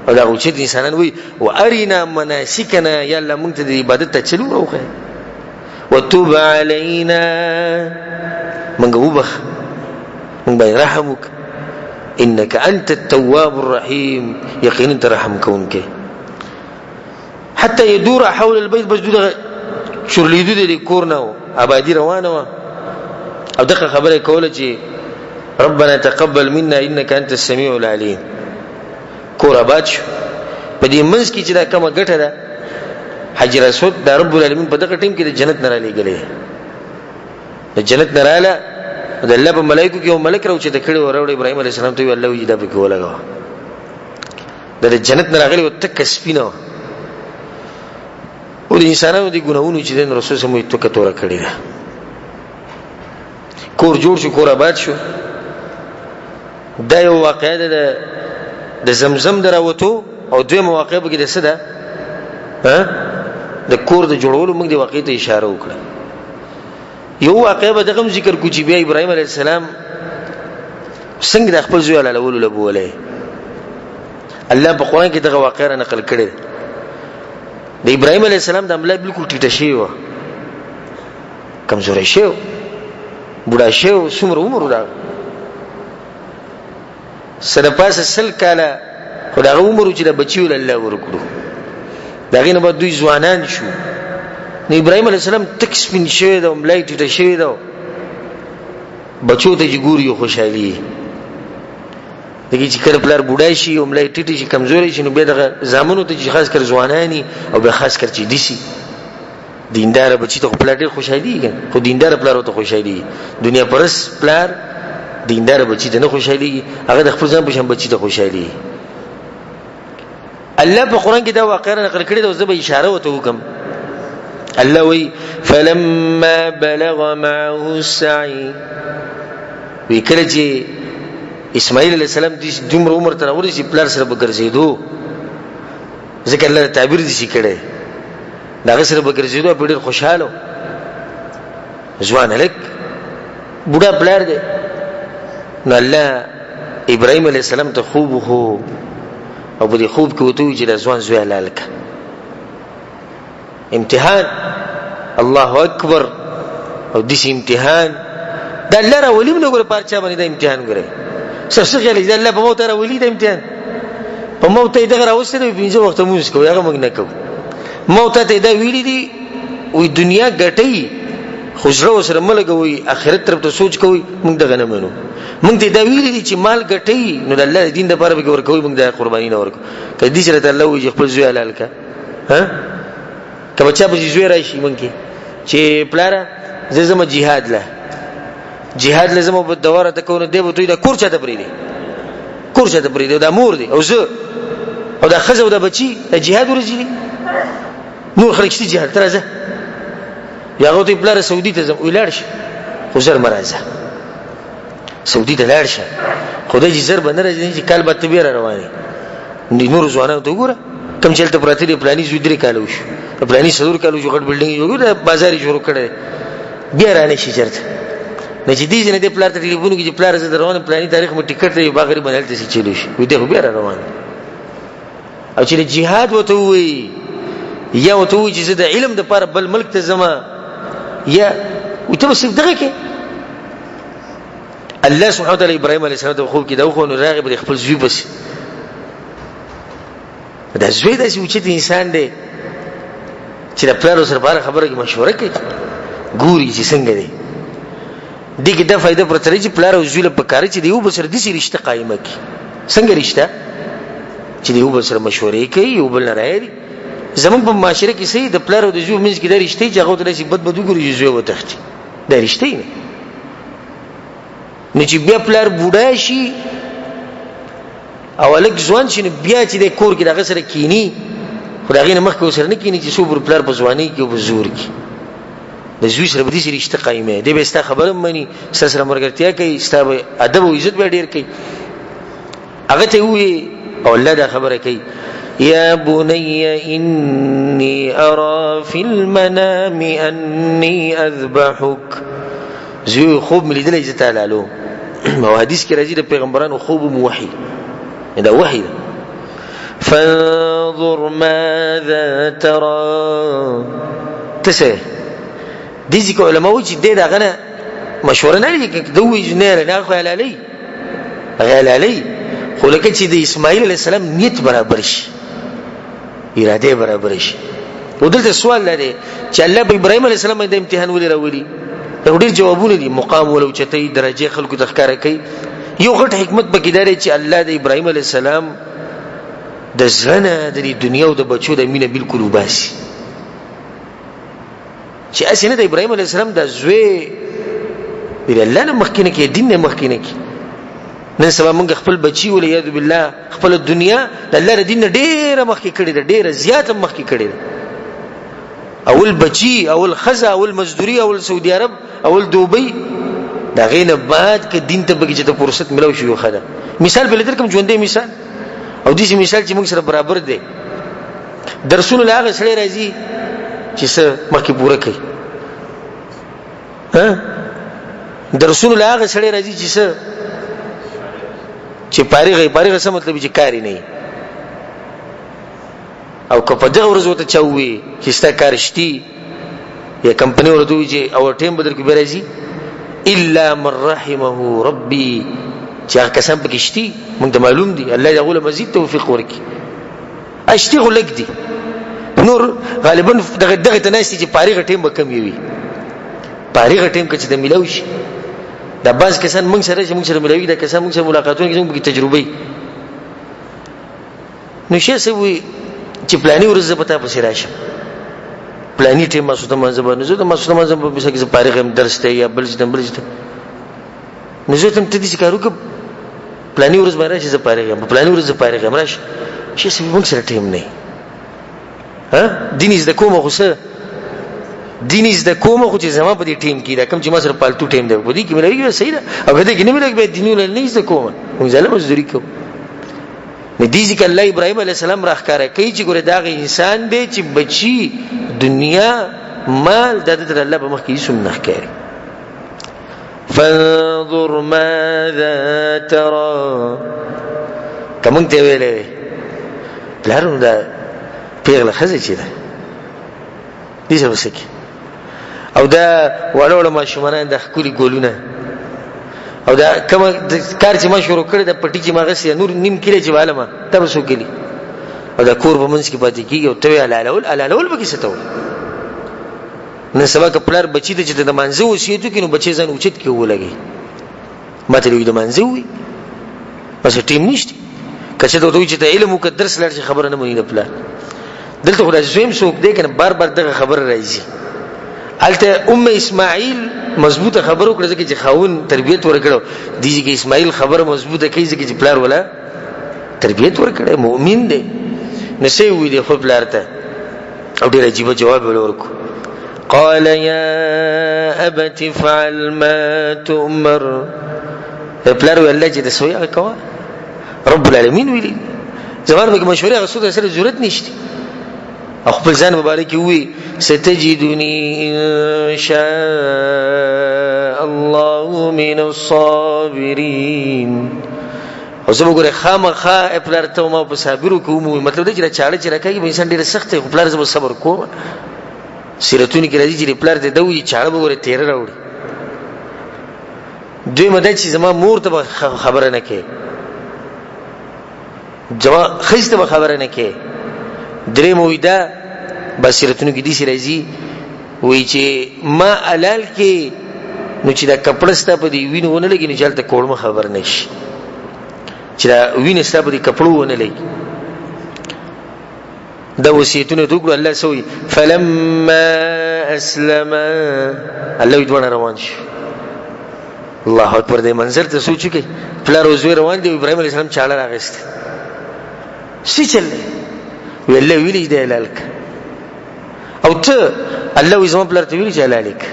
[SPEAKER 1] او دا اوچت انسانان وایي وارنا مناسکنا، یا الله موږ ته د عبادت ته چلو راوښیه. وتوب علینا، موږ وبخ، موږ باندې رحم وکړه، انک انت التواب الرحیم، یقینا ته رحم کوونکی. حتی يدور حول البيت، بس دوی چورلیدو د کور نه آبادی روانه وه او دغه خبره کوله چې ربنا تقبل منا انك انت السميع العليم. کور آباد شو. په دې منځ کې چې دا کومه ګټه ده، حجر اسود د رب العالمین په دغه ټیم کې د جنت نه را لېږلی، د جنت نه راله، د الله په ملایکو کې یو ملک راوچته کړی و، راوړی ابراهیم علیه السلام ته ویل، الله وایي دا پکې ولګوه. د جنت نه راغلی و، تکه سپینه وه، او د انسانانو د ګناهونو چې دی رسول سم یې تکه توره کړې ده. کور جوړ شو، کور آباد شو. دا یو واقعه ده د زمزم د راوتو، او دویمه واقعه پکې د څه ده؟ د کور د جوړولو. موږ دې واقعې ته اشاره وکړه. یو واقعه به دغه هم ذکر کړو چې بیا ابراهیم علیه السلام څنګه د خپل زوی حلالولو له بولی. الله په قرآن کې دغه واقعه را نقل کړې. د ابراهیم علیه السلام د املا بالکل ټیټه شوې وه، کمزوری شوی، بوډا شوی، څومره عمر و څه د پاسه 100 کاله خو د هغه عمر و چې د بچیو له الله ورکړو. د هغې نه بعد دوی ځوانان شو. نو ابراهیم علیه السلام تک سپین شوی ده، ملا یې ټیټه شوې ده، بچو ته چې ګوري خوشحالي دغه چې کله پلار بوډا شي او ملا یې ټیټه شي، کمزوری شي، نو بیا دغه زامنو ته چې خاص کر ځوانان او بیا خاص کر چې دي دیندار بچی ته خو پلار ډېر خوشحالېږي، خو دیندار پلار ورته خوشحالېږي. دنیا پرس پلار دیندار بچی ته نه خوشحالېږي، هغه د خپل ځان په شان بچی ته خوشحالېږي. الله په قرآن کې دا واقعه نقل کړې ده، زه به اشاره ورته وکړم. الله وایي فلما بلغ معه السعي، وی کله چې اسماعیل علیه السلام دومره عمر ته راورسي پلار سره به ګرځېدو، ځکه الله تعبیر دې شي کړی، د هغه سره به ګرځېدو، په ډېر خوشحاله و. ځوان هلک، بوډا پلار دی. نو الله ابراهیم علیه السلام ته خوب وښو او په دې خوب کې ورته وویل چې دا ځوان زوی حلال کړه. امتحان، الله اکبر، او داسې امتحان دا الله راولي هم نه ګوره، په هر چا باندې دا امتحان ګوره. څه خیال دی الله په موته راولي دا امتحان؟ په موته یې دغه راوستی دی، پنځه وخته لمونځ کوي، هغه موږ نه کوو. موته ته یې دا ویلي دي، وایي دنیا ګټئ خو زړه ورسره مه لګوئ، آخرت طرف ته سوچ کوئ. موږ دغه نه منو. موږ ته دا ویلي دي چې مال ګټئ نو د الله د دین دپاره پکې ورکوئ، موږ دا قرباني نه ورکوو. که دې سره ته الله ووایي چې خپل زوی حلال کړه، ها که به چا پسې زوی راشي موږ کې چې پلاره زه ځم جهاد له، جهاد له ځم په دواره ته کوم، دی به دوی دا کور چاته پرېږدي، کور چاته پرېږدي، دا مور دی او زه او دا ښځه او دا بچي د جهاد ورځي دي، نور خلک شته جهاد ته راځه. بیا هغه ته پلاره سعودي ته ځم، وایي لاړ شه خو زر مه راځه، سعودي ته لاړ شه خدای چې زر به نه راځي چې کال به ته بیا را روان یې. دې نورو ځوانانو ته وګوره کوم چې هلته پراته دي، پلاني زوی 3 کاله وشو، پلاني 4 کاله وشو، غټ بلډینګ یې جوړ کړی، بازار یې شروع کړی، بیا را نه شي چېرته. نو چې دې ځای نه دی پلار ته ټلیفون وکړي چې پلار زه در روان یم، پلاني تاریخ مو ټکټ دی، باغري باندې هلته څه چلو شي، وایي دی خو بیا را روان دی. او چې جهاد ورته ووایي یا ورته ووایي چې زه د علم دپاره بل ملک ته ځم، یا وایي ته به صرف دغه کې. الله سبحانه وتعالی ابراهیم علیه السلام ته خوب کې دا وښوه، نو راغی پر خپل زوی پسې. دا زوی داسې اوچت انسان دی چې د پلار سره په هره خبره کې مشوره کوي، ګوري چې څنګه دی. دې کې دا فایده پرته لري چې پلار او زوی له پکاره چې د یو بل سره داسې رشته قایمه کړي. څنګه رشته؟ چې د یو بل سره مشورې کوي، یو بل نه رایه دي. زموږ په معاشره کې څه د پلار او د زوی منځ کې دا رشتې چې هغه ته داسې بد بد وګوري چې زوی وتښتي، دا رشتې نه. نو چې بیا پلار بوډا شي او هلک ځوان شي، نو بیا چې د کور کې د هغه سره کینی، خو د هغې نه مخکې ورسره نه کینی چې څو پر پلار په ځوانۍ کې او په زور کې. د زوی سره به داسې رشته قایمه، دی به ستا خبره هم مني، ستا سره ملګرتیا کوي، ستا به ادب او عزت به ډېر کوي. هغه ته ووایي او الله دا خبره کوي، یا بني انها انی ارا فی المنام انی اذبحک. زوی خوب مې لیدلی چې تا لالو. او حدیث کې راځي د پیغمبرانو خوب هم وحي، دا وحي ده. فانظر ماذا ترى. ته څه دې ځکه علما وایي چې دی د هغه نه مشوره نه لري، که ده ووایي چې نه نه خو حلالوي، هغه حلالوي، خو لکه چې د اسماعیل علیه السلام نیت برابر شي، اراده برابر شي. او دلته سوال لري چې الله په ابراهیم علیه السلام باندې امتحان ولې راولي؟ دا ډېر جوابونه دي. مقام ولو چتې درجه خلکو ته ښکاره کوي. یو غټ حکمت پکې دا دی چې الله د ابراهیم علیه السلام د زړه نه د دې دنیا او د بچو د مینه بالکل وباسي، چې هسې نه د ابراهیم علیه السلام د زوی د الله نه مخکې نه کړي، دین نه مخکې نه کړي. نن سبا موږ خپل بچي والعیاذ بالله خپل دنیا د الله د دین نه ډېره مخکې کړې ده، ډېره زیاته مخکې کړې ده. اول بچي، اول ښځه، اول مزدوري، اول سعودي عرب، اول دوبۍ، د هغې نه بعد که دین ته پکې چې ته فرصت ملاو شي یو ښه ده. مثال به درکړم، ژوندی مثال او داسې مثال چې موږ سره برابر دی. درسونو له هغه سړی راځي چې څه مخکې پوره کوي، درسونو له هغه سړی راځي چې څه چې فارغ وي. فارغ څه مطلب چې کار یې نه وي. او که په دغه ورځ ورته چا ووایي چې ستا کار شتي یا کمپنۍ ورته ووایي چې اور ټایم به درکړو بیا راځي، الا من رحمه ربي، چې هغه کسان پکې شتي موږ ته معلوم دي، الله دې هغو له مزید توفیق ورکړي. اشتي خو لږ دي، نور غالبا دغه دغه ته ناست دي چې فارغه ټایم به کم وي. فارغه ټایم که چې د میلاو شي، دا بعض کسان موږ سره چې موږ سره ملاوي، دا کسان موږ سره ملاقاتونه کوي، موږ پکې تجربه. نو شیخ صاحب وایي چې پلاني ورځ زه به تا پسې راشم، پلاني ټایم ماسخوتن لمانځه به، نو زه د ماسخوتن لمانځه به پسې کې زه فارغ یم، درس ته یا بل ځای ته بل ځای ته، نو زه ته ته داسې کار وکړم، پلاني ورځ به راشي زه فارغ یم، په پلاني ورځ زه فارغ یم راشه. شیخ صاحب موږ سره ټایم نه، ها دین زده کوم خو څه دین زده کوم خو چې زما په دې ټیم کې دا کوم چې ما سره پالتو ټیم دی په دې کې ملاویږي صحیح ده، او که دې کې نه ملاویږي بیا دینونه نه زده کوم، موږ ځله مزدوري کوو. نو دې ځکه الله ابراهیم علیه السلام راښکاره کوي چې ګوره دا هغه انسان دی چې بچي دنیا مال دا د الله په مخ کې هېڅ هم نه ښکاري. فانظر ماذا ترى. که موږ ته ویلی وی پلار نو دا پیغله ښځه چې ده دې سره به څه کوي؟ او دا واړه واړه ماشومان دا ښکلي ګلونه او دا کوم کار چې ما شروع کړی دا پټي چې ما غسې نور نیم کلی چې والم دا به څوک کلی او دا کور په منځ کې پاتې کېږي او ته وایې حلالول حلالول به کې څه ته وایي؟ نن سبا که پلار بچي ته چې د مانځه وصیت وکړي نو بچی ځان اوچت کې ولګي، ما ته د مانځه وي بس ټیم نشته. که چې ته وایي چې ته علم وکړه درس لاړ شي خبره نه مني د پلار. دلته خو داسې زوی څوک دی که نه بار بار دغه خبره راځي. هلته ام اسماعیل مضبوطه خبره وکړه ځکه چې خاوند تربیت ورکړو، دې ځکه اسماعیل خبره مضبوطه کوي ځکه چې پلار ولا تربیت ورکړی مؤمن دی. نو څه یې وویلې خپل پلار ته؟ او ډېر عجیبه جواب یې ورکړو، قال یا ابت افعل ما تؤمر. پلار ویل الله چې د سوی هغه کوه، رب العالمین ویلي زما به مشورې هغه څوک سره ضرورت نشته. او خپل ځان مبارک وی ستجدنی ان شاء الله من الصابرین. او زه به ګوره خامخا پلار ته ما په صابرو کې ومومي. مطلب دا چې دا چاړه چې راکاږي به انسان ډېره سخته وي، خو پلار زه به صبر کوم. سیرتونو کې راځي چې پلار ته دا وایي چاړه به ګوره تېره راوړي. دویمه دا چې زما مور ته به خبره نه کوي، زما ښځې ته به خبره نه کوي. درېیمه وایي دا بصیرتونو کې داسې راځي وایي چې ما حلال کې نو چې دا کپړه ستا په دې وینو ونه لګي نو چې هلته کوړمه خبر نه شي، چې دا وینه ستا په دې کپړو ونه لګي. دا وصیتونه ته وکړو. الله څه وایي؟ فلما اسلم، الله وایي دواړه روان شو. الله اکبر، دې منظر ته سوچ وکړئ، پلار او زوی روان دي، ابراهیم علیه السلام چاړه راغېسته، څه چل دی؟ وی الله ویلي چې دی حلال کړه، او ته الله وایي زما پلار ته ویلي چې حلال یې کړه.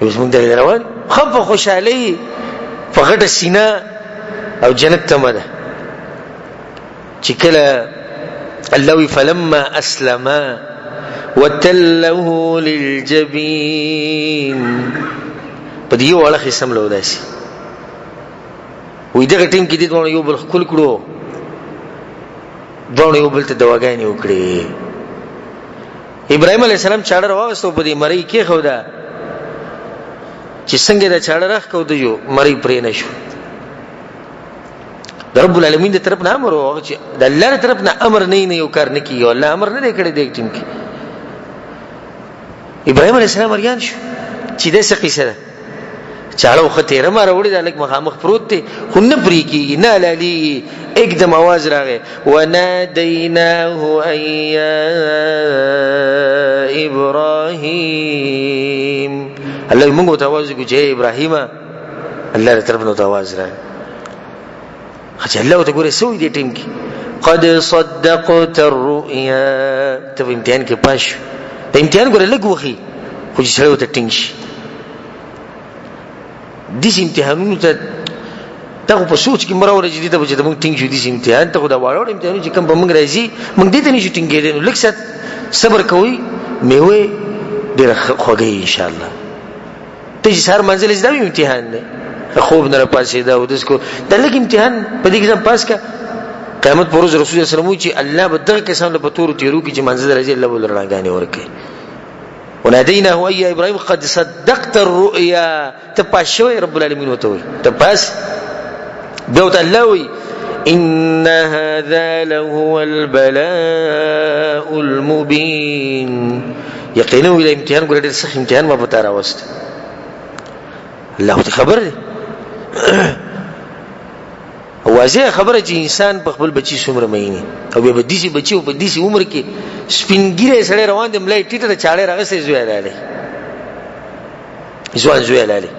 [SPEAKER 1] اوس موږ دغه روان ښه په خوشحالۍ په غټه سینه او جنت تمه ده. چې کله الله وی فلما اسلم وتله للجبين. په دې یو اړخ یې سملو داسې وی دغه ټیم کې دې دواړو یو بل ښکل کړو، دواړو یو بل ته دواګانې وکړې. ابراهیم علیه السلام چاړه راواغسته په دې مرۍ کېښوده، چې څنګه دا چاړه راښکوده یو مرۍ پرې نه شو. د رب العالمین د طرف نه امر و، چې د الله د طرف نه امر نه نه یو کار نه کیږي، الله امر نه دی کړی دې ټیم کې. ابراهیم علیه السلام اریان شو چې دا څه قصه ده، چاړه خو تیره ما راوړې ده، لږ مخامخ پروت دی خو نه پرې کېږي، نه حلالېږي. اکدم اواز راغی، ونادیناه ان یا ابراهیم. الله موږ ته اواز وکړو چې ابراهیمه، الله له طرف نه ته اواز راغی. چې الله ته ګوره سوی دی ټیم کې، قد صدقت الرؤيا، ته په امتحان کې پاس شو. د امتحان ګوره لږ وخی خو چې سړی ورته ټینګ شي، داسې امتحانونو ته ته خو په سوچ کې مه راوړه چې دې ته به چې موږ ټینګ شو. داسې امتحان ته خو دا واړه واړه امتحانونه چې کوم په موږ راځي، موږ دې ته نه شو ټینګېدی. نو لږ ساعت صبر کوئ، مېوه ډېره خوږه وي انشاءالله. ته چې سهار منزل ځې دا هم امتحان دی، خوب نه راپاڅېده اودس کو، دا لږ امتحان په دې کې ځان پاس کړه. قیامت پر ورځ رسول الله صلی الله علیه وسلم وایي چې الله به دغه کسانو له په تورو تیرو کې چې منزل راځي الله به له رڼاګانې ورکوي. وناديناه أي يا إبراهيم قد صدقت الرؤيا، ته پاس شوی رب العالمین ورته وایي ته پاس. بیا ورته الله وایي إن هذا لهو البلاء المبين. یقینا وایي دا امتحان ګوره ډېر سخت امتحان ما په تا راوست. الله خو خبر دی. واضح خبره چې انسان په خپل بچی څومره مینه، او بیا په داسې بچي او په داسې عمر کې سپین ږیری سړی روان دی، ملا یې ټیټه ده، چاړه یې راغیستې، زوی لالی، ځوان زوی لالی.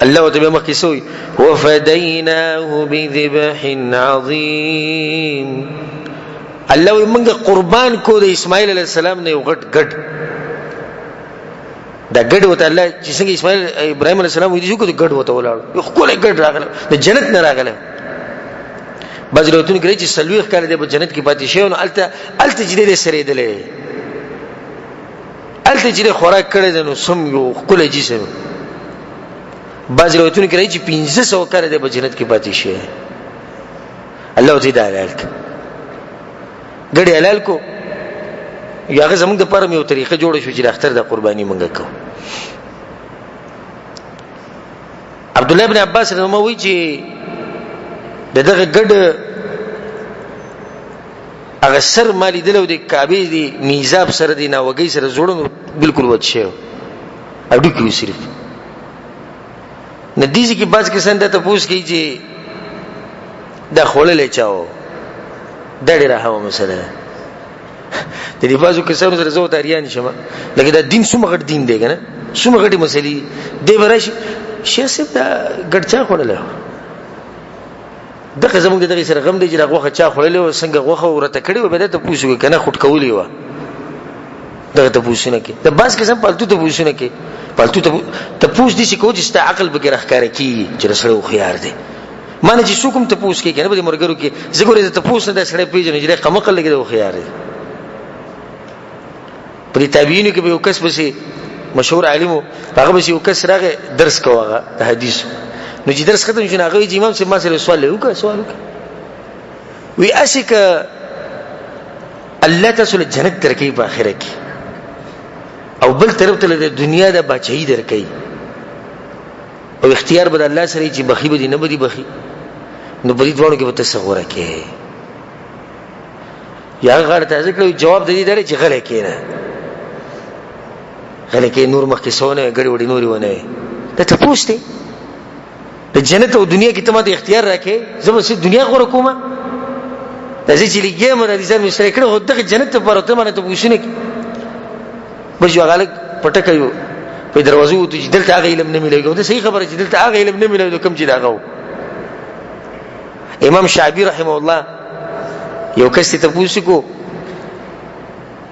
[SPEAKER 1] الله ورته بیا مخکې څه وایي؟ وفدیناه بذبح عظیم. الله وایي موږ قربان کو د اسماعیل علیه السلام نه یو غټ ګډ. دا ګډ وته الله چې څنګه اسماعیل ابراهیم علیه السلام ویدي شو، ګډ وته ولاړ، یو ښکلی ګډ راغله، د جنت نه راغله. بعض روایتونو کې چې 40 کاله دی په جنت کې پاتې شوی، نو هلته چې دی سرېدلی، هلته چې دی خوراک کړی دی، نو سم یو ښکلی جسم. بعض روایتونو کې راځي چې 500 کاله دی په جنت کې پاتې شوی. الله ورته دا حلال کړ، ګډې حلال کو. یو هغه زموږ دپاره یو طریقه جوړه شو چې د اختر د قرباني مونږ کوو. عبدالله ابن عباس رضی الله وایي چې د دغه ګډ هغه سر ما لیدلی او د کعبې د میزاب سره د ناوګۍ سره زوړند بالکل وچ شوی، هډوکي وو صرف. نو دې ځای کې بعض کسان دا تپوس کوي چې دا خوړلی چا و، دا ډېره اهمه مسله ده. د دې بعضو کسانو سره زه ورته اریان شم، لکه دا دین څومره غټ دین دی که نه، څومره غټې مسلې دي. دی به راشي، شیخ صاحب دا ګډ چا خوړلی و؟ دغه زموږ د دغې سره غم دی چې دا غوښه چا خوړلې وه، څنګه غوښه ورته کړې وه، بیا دا تپوس وکړي که نه خټکولې وه. دغه تپوسونه کوي. د بعض کسان پالتو تپوسونه کوي، پالتو تپوس داسې کوي چې ستا عقل پکې راښکاره کېږي چې دا سړی هوښیار دی. ما نه چې څوک هم تپوس کوي که نه په دې ملګرو کې، زه ګورې د تپوس نه دا سړی پېژنم چې دی قمقل لګي، دی هوښیار دی. په دې تابعینو کې به یو کس پسې مشهور عالم و، هغه پسې یو کس راغی درس کوه هغه د حدیثو. نو چې درس ختم شو، نو هغه وایي چې امام صاحب ما سره سوال دی وکړه، سوال وکړه. وی هسې که الله تاسو له جنت درکوي په آخرت کې، او بل طرف ته له دنیا د باچهي درکوي، او اختیار به د الله سره چې بخي به دي نه به دي بخي، نو په دې دواړو کې به ته څه غوره کوې؟ یا هغه غاړه تازه کړو، جواب د دې دی چې غلی کښېنه، غلی کښېنه، نور مخکې څه ونه وایې، ګډې وډې نورې ونه وایې. دا تپوس دی د جنت او دنیا کې، ته ماته اختیار راکې، زه به څه دنیا غوره کوم؟ دا زه چې لګیا یم، دا دې ځان مې ستړی کړی، خو دغه جنت لپاره ته مانه تپوسونه کوې. بس یو هغه هلک په ټکه یو په دروازه ووتو چې دلته هغه علم نه میلاویږي. دا صحیح خبره چې دلته هغه علم نه میلاویږي کوم چې د هغه و. امام شعبي رحمه الله یو کس ته تپوس کو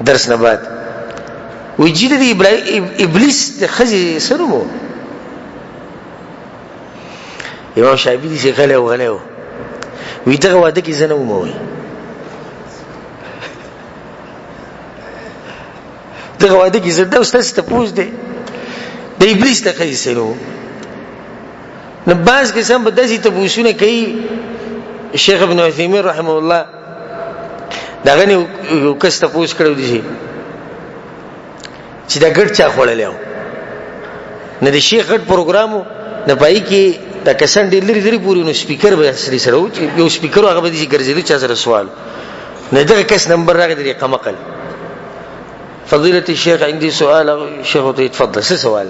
[SPEAKER 1] درس نه بعد، وی چې د ابلیس د ښځې څه نوم و؟ امام شعبي داسې غلی و، غلی و، وی دغه واده کې زه نه وم. وی دغه واده کې زړه اوس تاسو ته پوښ دی، د ابلیس ته خې سينو. نو باز قسم به داسې تپوسونه کوي. شیخ ابن عثیمین رحمه الله دغه نه یو کس تپوس کړو دي چې دا ګډ چا خوړلی و. نه د شیخ غټ پروګرام نه پای کې دا کسان ډېر لرې لرې پورې، نو سپیکر به اصلي سره و، چې یو سپیکر هغه به داسې ګرځېدو چا سره سوال. نه دغه کس نمبر راغی د قمقل، فضيلة الشيخ عندي سؤال. شیخ ته تفضل، څه سوال؟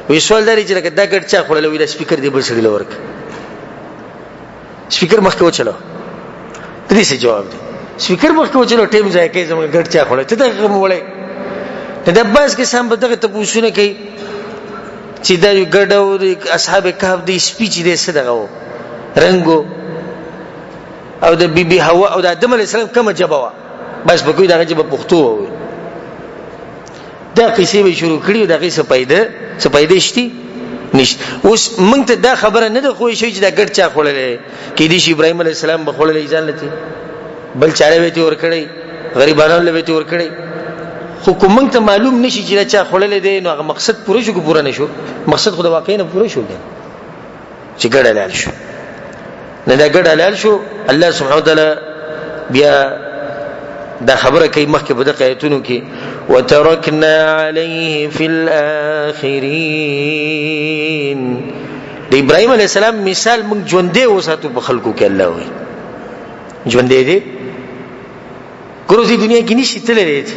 [SPEAKER 1] وی سوال لري چې لکه دا ګډ چا خوړلی وي، دا سپیکر دی بل سړي له ورک، سپیکر مخکې وچلو. د دې څه جواب دی؟ سپیکر مخکې وچلو، ټیم ځای کوي، زموږ ګډ چا خوړلی، ته دغه مو وړی. د عباس کسان به دغه تپوسونه کوي چې دا یو ګډ او اصحاب کهف دی سپی چې دی څه دغه و رنګو، او د بی بی حوا او د آدم علی السلام کومه ژبه وه، بس په کوی دغه ژبه پښتو وه. دا قصې به شروع کړي، دغه څه پیدا څه پیدا شتي نشته. اوس مونږ ته دا خبره نه ده خو شي چې دا ګډ چا خوړلې، کې دي چې ابراهيم عليه السلام به خوړلې ځان لته، بل چاله به تی ور کړی، غریبانو له به تی ور کړی. خو کوم مونږ ته معلوم نشي چې دا چا خوړلې دی، نو هغه مقصد پوره شو که پوره نشو؟ مقصد خو د واقع نه پوره شو دی چې ګډ حلال شو. نه دا ګډ حلال شو. الله سبحانه وتعالى بیا دا خبره کوي مخکې په دغه آیتونو کې، وترکنا علیه فی الاخرین. د ابراهیم علی السلام مثال موږ ژوندې وساتو په خلکو کې. الله وایي ژوندې دي ګورو، دې دنیا کې نشي تللی دی.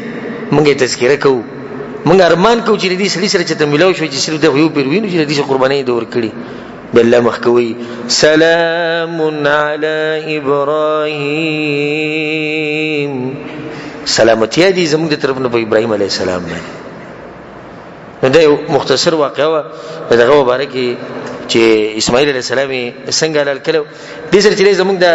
[SPEAKER 1] موږ یې تذکره کوو، موږ ارمان کوو چې دې سړي سره چې ته ملاو شو، چې صرف دغه یو پیر وینو چې دې قربانۍ دې ورکړي. بل مخ کوي سلام علی ابراهیم، سلامتی دې زموږ د طرف نه په ابراهیم علی السلام باندې. نو دا یو مختصر واقعه وه دغه مبارک چې اسماعیل علی السلام څنګه حلال کړو. دې سره چې زموږ د